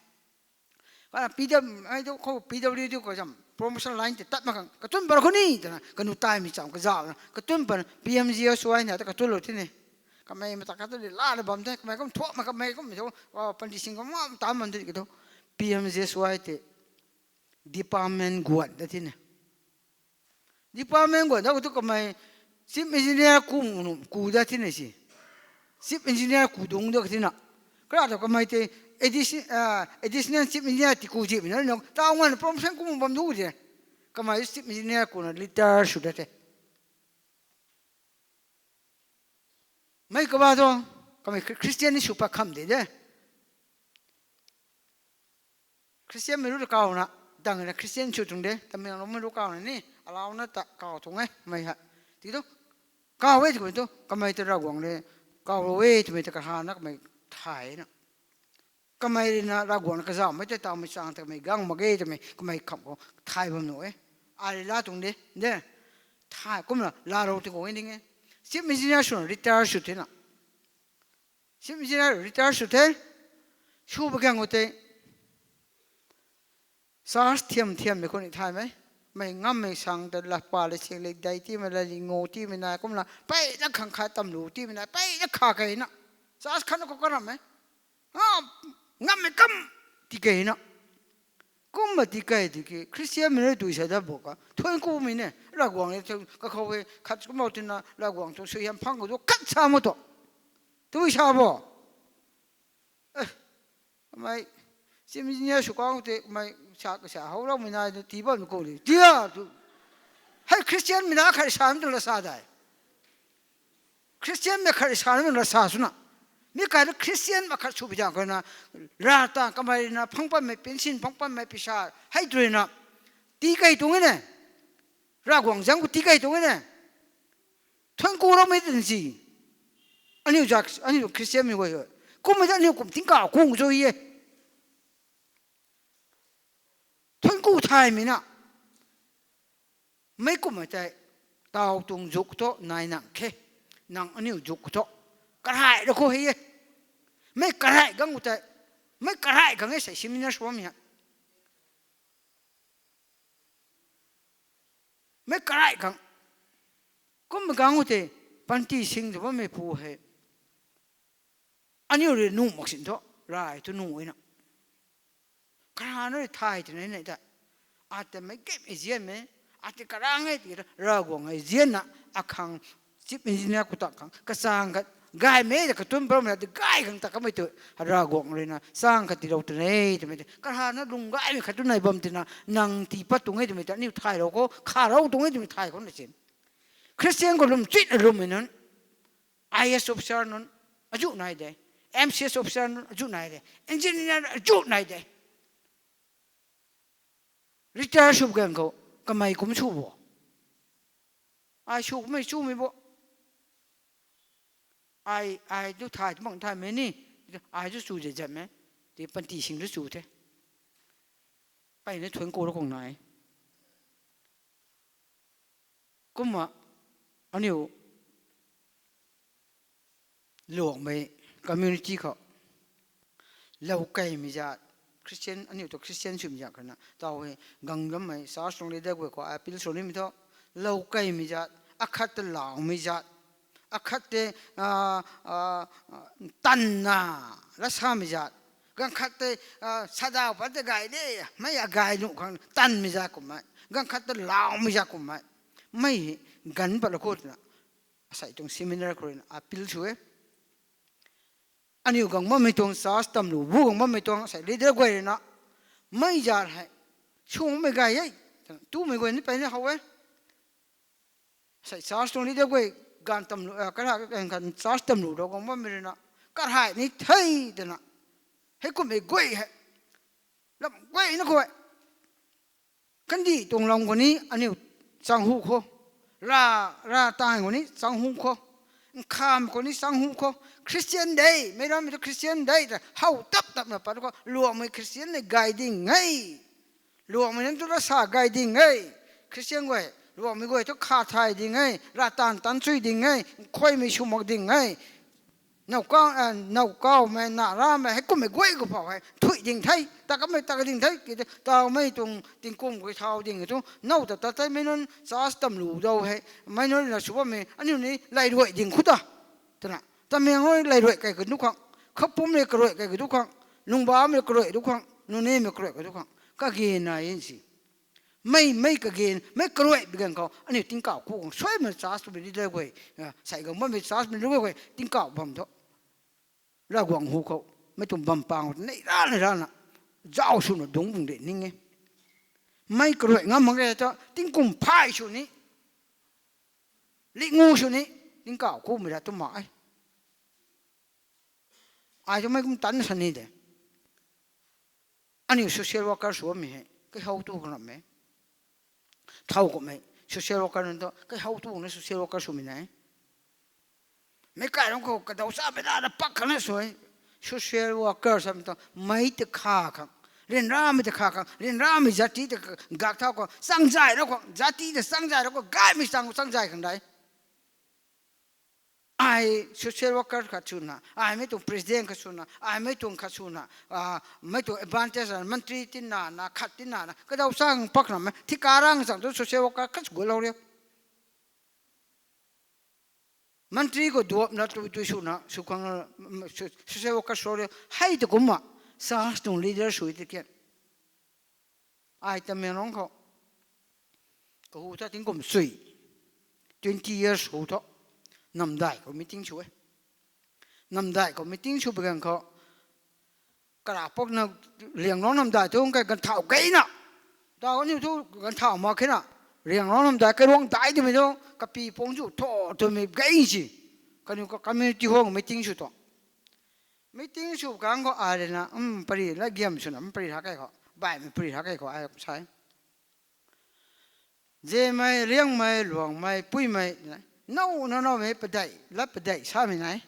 Kana P W, ai tu khou P W D khou zam promotion line tei tat mak khang katun par khou ni tina, kanu taimei cham kazauh na, katun par P M G S Y na ta katun lou tini. Kamei mata khat tu di la na bam the, kamei kum thuak ma kamei kum thu, ah, panty sing kum ma taanc bam the ki thu, P M G S Y tei department guan ta tini. Department guan ta khou tu kamei chief engineer ku, ku da tini si. Chief engineer ku dung da tina. Kara ta kamei tei addition-, ah, additional chief engineer ti ku zipmei na, ta ngan promotion kum bam du de. Kamei chief engineer ku na leader sw da the. Mei kaba tu, kamei Chri-, Christian ni sw pat kham de de. Christian mei ru ta kaw na, dang na Christian sw tuang de, Tamenglongmei ru kaw na ni, alau na ta kaw tuang e, mei ha. Ti tu, kaw e twmei tu, kamei ta Ravguangc le, kaw rou e twmei ta kaha na kamei thay na. Kamei rui na Ravguangc na kazauhmei tei tawmei chang ta kamei gang mak ge twmei, kamei kham khou thay bam nuh e. Ai rui la tuang de, de. Thay, kumna la rou ti khou e ding e. Chief engineer swna retire sw the na. Chief engineer retire sw the. Sw ba gang khou tei church thiam thiammei khou ni thaymei. Mei ngammei sang ta la pa le sing le dei timei la li ngu timei nai kumna. Peyna khang khat tamlu timei nai. Peyna kha keyna. Church khatna khou karam e. Ngammei kam tikeyna. Kumna tikey tiki Christian mei rui tui sa dat bo ka. Thuanc kumei ne. Ravguangc e kakhou e khat kumlou tina Ravguangc tuang suaihiam phang khou tu khat sa mu tu. Tui sa bo. Eh, kamei, chief engineer sw kang tei, kamei sa, sa howloumei nai, tii bam kou di. Tia tu. Hei Christian mei na khat sa tu la sa dai. Christian mei khat sa tu la sa swna. Mi kai tu Christian mei khat sw pi zang khou na, ra ta kamei na, phang pammei, pension phang pammei, pisa, hei tu na. Tii key tuang e ne. Ravguangc zaeng khou tii key tuang e ne. Thuanc kuloumei tin si. Aniu zak, aniu Christian mei guay hei. Kummei ta aniu kum tingkauh kung zu e. Thuanc ku thaymei na. Mei kummei tei. Taw tuang zuk thu nai nang khe. Nang aniu zuk thu. Karhai ra khou hei e. Mei karhai gang khou tei. Mei karhai gang e sei seminar sw bammei ha. Mei karhai gang. Kumna gang khou tei, panty sing tu bammei pu hei. Aniu rui nuh mak sin thu, rai tu nuh e na. Karana rui thay twna nei ta. Ata mei gimei zianmei, ata karang e ti ta, Ravguangc e zianna, akhang chief engineer khou ta khang, kachang khat, gaymei ta katunc bammei, ata gay khang ta kamei tu, Ravguangc rui na, chang khat tiilou twna e, twmei tei, karana lung gaymei khat tu nai bam tina, nang tii pat tuang e twmei ta, aniu thaylou khou, kharou tuang e twmei thay khou na chin. Christian khou lwm chuina lwmmei nunc, I A S officer nunc, azuh nai de, M C S officer nunc, azuh nai de, engineer azuh nai de. Retire sw gang khou, kamei kum sw bo. Ai sw kummei chumei bo. Ai, ai tu thay tu bang thaymei ni, ai tu chu zat zatmei, ti panty sing tu chu the. Peyna thuanc ku ra khang nai. Kumna, aniu, luangmei community khou, lou keymei zat, Christian, aniu tu Christian swmei zat khana, taw hei, gang gammei, church tuang leader guay khou appeal sw nimei thu, lou keymei zat, akhat ta laumei zat, Akhat te, tanna, la samei zat. Ganv khat te, sadau pat te gay de, mei agay nuh khang tanmei zat kummei. Ganv khat te laumei zat kummei. Mei ganv pat la khou twna. Asei tuang seminar khou ruina appeal sw e. Aniu gang bammei tuang church tamlu, bu gang bammei tuang asei leader guay ruina. Mei zat hei. Sumei gay e. Twna, tumei guay ni peyna how e. Asei church tuang leader guay ganv tamlu, kara, church tamlu rou gang bammei ruina. Karhai ni the twna. Hei kummei guay hei. Lam guayna khou e. Kandih tuang lam khou ni aniu chang hu khou. Ra, ra tang khou ni chang hu khou. Nkham khou ni chang hu khou. Christian de, meic rammei tu Christian de, ta how tap tapna pat khou. Luangmei Christian le gay ding e. Luangmei nunc tu la sa gay ding e. Christian guay, luangmei guay tu kha thay ding e. Ra taanv taanc chui ding e. Nkhuaymei sw mak ding e. Nowkaw, nowkawmei, na ramei, hei kummei guay khou phou hei thui ding the, ta kamei ta ding the, ki tei tawmei tuang tingkum khou thau ding e tu, now ta ta tei meic nunc church tamlu dau hei, meic nunc na sw bammei, aniu ni lay ruai ding khou ta. Twna, Tamenglong rui lay ruai kai ka du khang, Khapum rui karuai kai ka du khang, Nungbam rui karuai du khang, Nonemei karuai ka du khang, kage nai e si. Mei, mei kage, mei karuai bi ganv khou, aniu tingkauh ku khang, suaimei church tu bi di le guay, sei gang bammei church bi di le guay, tingkauh bam thu. Ravguangc hu khou, mei tuang bam pang khou, nei ra, nei rana, zauc swna dungc bung de ning e. Mei karuai ngam mak ge ta, tingkum phay sw ni, lingu sw ni, tingkauh kumei ra tu ma e. Ai tu mei kum tan sa ni de. Aniu social worker sw bammei hei, kai how tu khang rammei. Thau kummei, social worker nunc tu, kai how tu na social worker swmei nai. Meic kai rang khou kadaw chamei rana pak khang na sw e. Social worker samei tu, mei ta kha khang, ryanramei ta kha khang, ryanramei jati ta gak thau khang, changzay ra khang, jati ta changzay ra khang, gaymei chang changzay khang dai. Ai social worker khat swna, ai mei tuang president khat swna, ai mei tuang khat swna, mei tuang advantage na, mantri tinna na, khat tinna na, kadaw chang pak na mei, thika rang chang tu social worker khat sw gualou riu. Mantri khou duapna tui tui swna, sw khang, social worker sw riu. Hei tu kumna, church tuang leader sw ti kian. Ai Tamenglong khou, kahu tha tingkum sui, twenty years hu thu, namdai khou meeting sw e. Namdai khou meeting sw bi ganv khou, kara pakna Lianglong namdai thu kai ganvthau gayna. Tau aniu thu ganvthau mak khe na. Lianglong namdai kai ruang dai twmei thu, kapi pung zu tho twmei gay si. Kaniw ka community hall meeting sw tu. Meeting sw kang khou ai rui na, pari la giam swna, pari ha kei khou, baihmei pari ha kei khou ai sa e. Zemei, Liangmei, Luangmei, Puimei, now, now, nowmei padeih, lat padeih samei nai.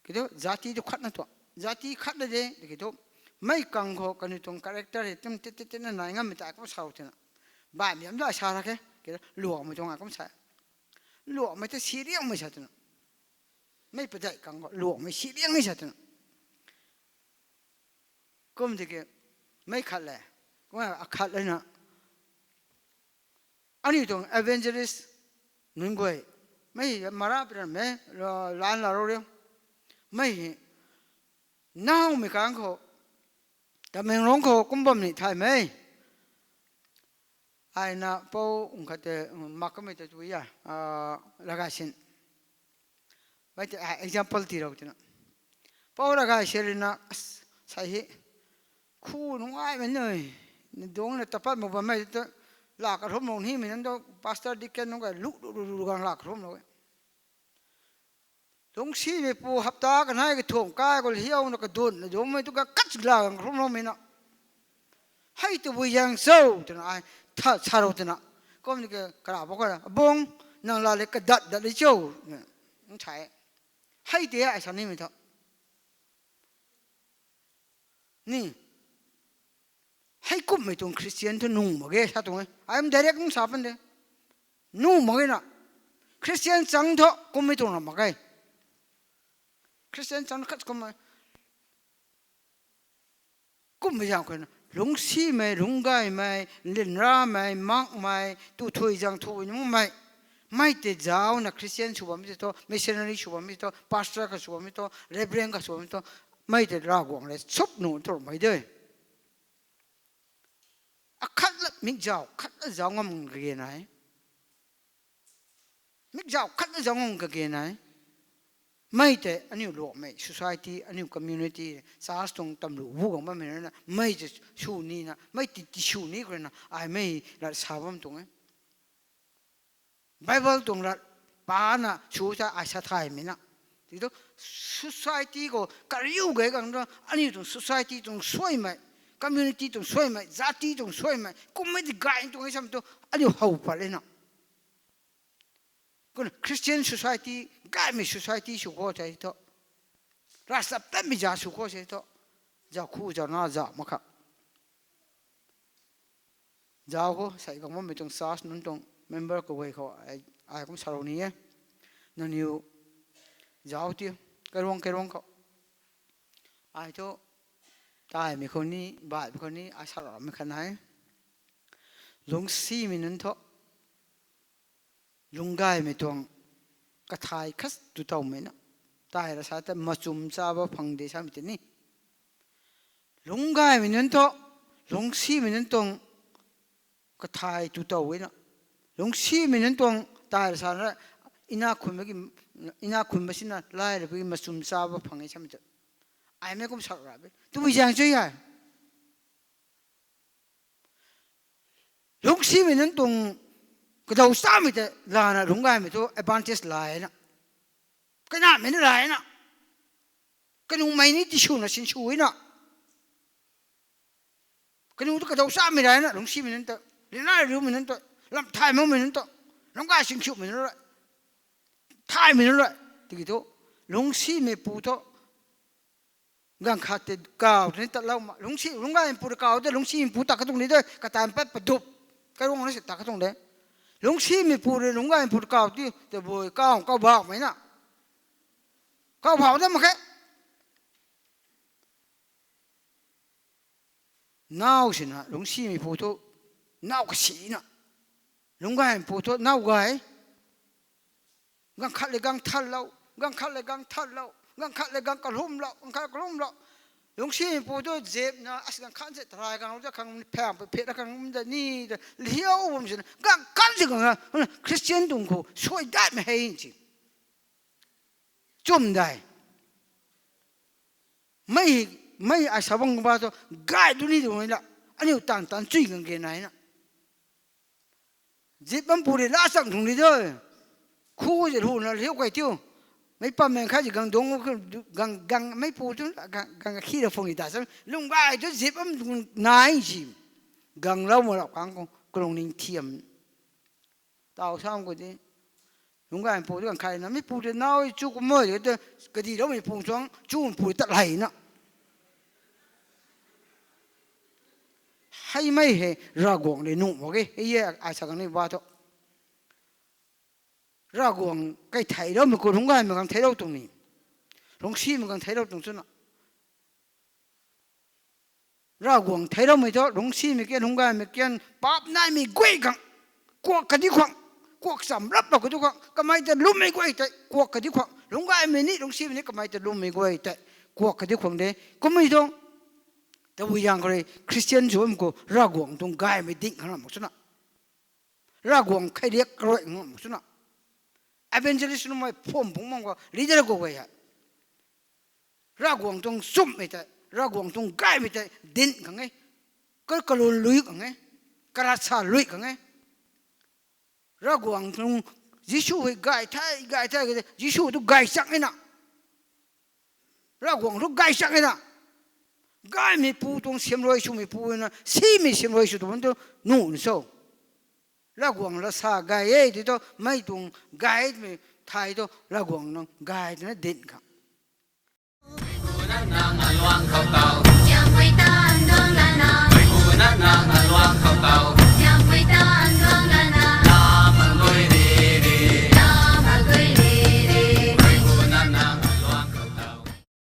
Kiu thu, jati tu khatna tu. Jati khatna de, kiu thu, mei kang khou kaniw tuang character hei tum tit tit tit na nai ngammei ta kum sa twna. Baihmei am da sa ra khe, kiu thu, Luangmei tuang ai kum sa. Luangmei ta si Liangmei sa twna. Mei padeih kang khou Luangmei si Liangmei sa twna. Kum tiki, mei khat le, kum akhat le na. Aniu tuang evangelist nunc guay, mei mara piranmei, lan la rou riu. Mei hei, nowmei kang khou, Tamenglong khou kum bam ni thaymei. Ai na pou khat tei, mak kamei ta tu a, Ravgaysen. Mei tei example tii rou tina. Pou Ravgaysen rui na, sai hei, khu nungaimei nui, dungc na tapat mak bammei ta, laa karhumlou nimei nunc tu, pastor, deacon nunc guay lu lu lu lu gang laa karhumlou e. Lungcsimeipu hapta kanei kathumh kai khou hiauna kadunna dungcmei tu ka kat la gang karhumloumei na. Hei tabui zaeng cho twna ai, tha sa rou twna. Kum tiki kara pou kha, Abung, nang laa le kadat dat le cho, n sa e. Hei tei ai sa nimei thu. Ni, heikumhmei tuang Christian thu nuh mak ge sa tuang e. Ai am direct nung sa pan de. Nuh mak ge na. Christian chang thu kummei tuang ra mak ge. Christian chang khat kum e. Kummei zaeng khou na, lungcsimei, lungcgaymei, lynramei, makmei, tu thui zaeng thui nungmei, Mei tei zauna Christian sw bammei tei thu, missionary sw bammei tei thu, pastor kha sw bammei tei thu, reverend kha sw bammei tei thu, mei tei Ravguangc rui chup nuh tw mei de. Akhat la mik zau khat la zau ngam kage nai. Mik zau khat la zau ngam kage nai. Mei tei aniu luakmei society, aniu community, church tuang tamlu bu gang bammei rui na mei tei sw nina, mei tei tisw ni khou rui na ai mei lat sa bam tuang e. Bible tuang lat pana sw ta ai sa thaymei na. Tiki thu society khou kariu gay gang tu aniu tuang society tuang suaimei, community tuang suaimei, jati tuang suaimei kummei ti gay tuang e sam tu aniu how pat le na. Kumna Christian society, gaymei society sw khou tei thu, ravchaptatmei za sw khou tei thu, zau khu zau na zau mak kha. Zau khou sei gang bammei tuang church nunc tuang member kaguay khou ai, ai kum salou ni e. Nangniw zau ti, kairuang kairuang khou ai thu, taimei khou ni, baihmei khou ni ai saloumei khat nai. Lungcsimei nunc thu lungcgaymei tuang kathay khat tu towmei na. Tai ra sa ta machum chaba phang de samei tei ni. Lungcgaymei nunc thu lungcsimei nunc tuang kathay tu tow e na. Lungcsimei nunc tuang tai ra sa na, ina khun ba sina lai ra bi machum chaba phang e samei tei. Ai mei kum sak ra be. Tabui zaeng chu e. Lungcsimei nunc tuang kadaw chamei tei lana lungcgaymei thu advantage la e na. Kainamei na la e na. Kanumei ni tiswna sinsw e na. Kaniw tu kadaw chamei la e na, lungcsimei nunc ta, rina riumei nunc ta, lam thay makmei nunc ta, lungcgay sinswmei nunc rui, thaymei nunc rui. Tiki thu, lungcsimeipu thu, ganv khat tei kaw tei ni tatlou ma, lungcsi, lungcgaymeipu rui kaw tei lungcsimeipu ta katuang ni de, kataanv pat padup, kairuang na si ta katuang de. Lungcsimeipu rui lungcgaymeipu rui kaw ti, tabui kaw, kaw bauhmei na. Kaw bauh de mak khe. Nau sina, lungcsimeipu thu, nau kasina. Lungcgaymeipu thu, nau gay. Ganv khat le ganv thanlou, ganv khat le ganv thanlou, ganv khat le ganv kalumlou, ganv khat kalumlou. Lungcsimeipu thu zipna, as ganv khat se tarai ganglou za khang, phang phet ra khang za ni, liau bam sina, ganv khat se ganv, Christian tuang khou suai datmei hei si. Chum dai. Mei, mei ai sa bang ba thu, gay tu ni tu mei la, aniu tan tan chui gang ge nai na. Zip bampu rui la chang thung ni de. Khu zi luna liu kai tiu. Mei pam mei khat zi gang dungc, gang, gang meipu tu, gang, gang khi ra phung i ta sam. Lungcgay tu zip bam nai si. Ganglou ma rap kang khou, kalung ning thiam. Taw sam khou di. Lungcgaymeipu tu ganv khat na, meipu tu nau chu kumna, kadiloumeipu chuang, chu pu tat lay na. Hei mei hei, Ravguangc rui nuh mak ge, hei e ai sa gang ni ba thu. Ravguangc kai theiloumei khou lungcgaymei gang theilou tuang ni. Lungcsimei gang theilou tuang chwna. Ravguangc theicloumei thu, lungcsimei kan, lungcgaymei kan, paap naimei guay khang, kuak kadi khang, kuak cham raplou kadi khang, kamei ta lwmmei guay tei, kuak kadi khang, lungcgaymei ni, lungcsimei ni, kamei ta lwmmei guay tei, kuak kadi khang de, kummei tuang, tabui zaeng khou rui, Christian sw bam khou, Ravguangc tuang gaymei ding khang ram mak chwna. Ravguangc kheiliak karui ngam chwna. Evangelist nuhmei phum phung mang khou leader khou guay hei. Ravguangc tuang chumhmei tei, Ravguangc tuang gaymei tei din khang e. Kar kalun lui khang e. Karatsa lui khang e. Ravguangc tuang Jisu hei gay the, gay the, gay the, Jisu tu gaychang e na. Ravguangc tu gaychang e na. Gaymeipu tuang siamruai swmeipu na, simei siamruai sw tu bam tu nuh nso. Ravguangc lat sa gay e, ti tu mei tuang gaymei thei tu Ravguangc nang gay twna din khang.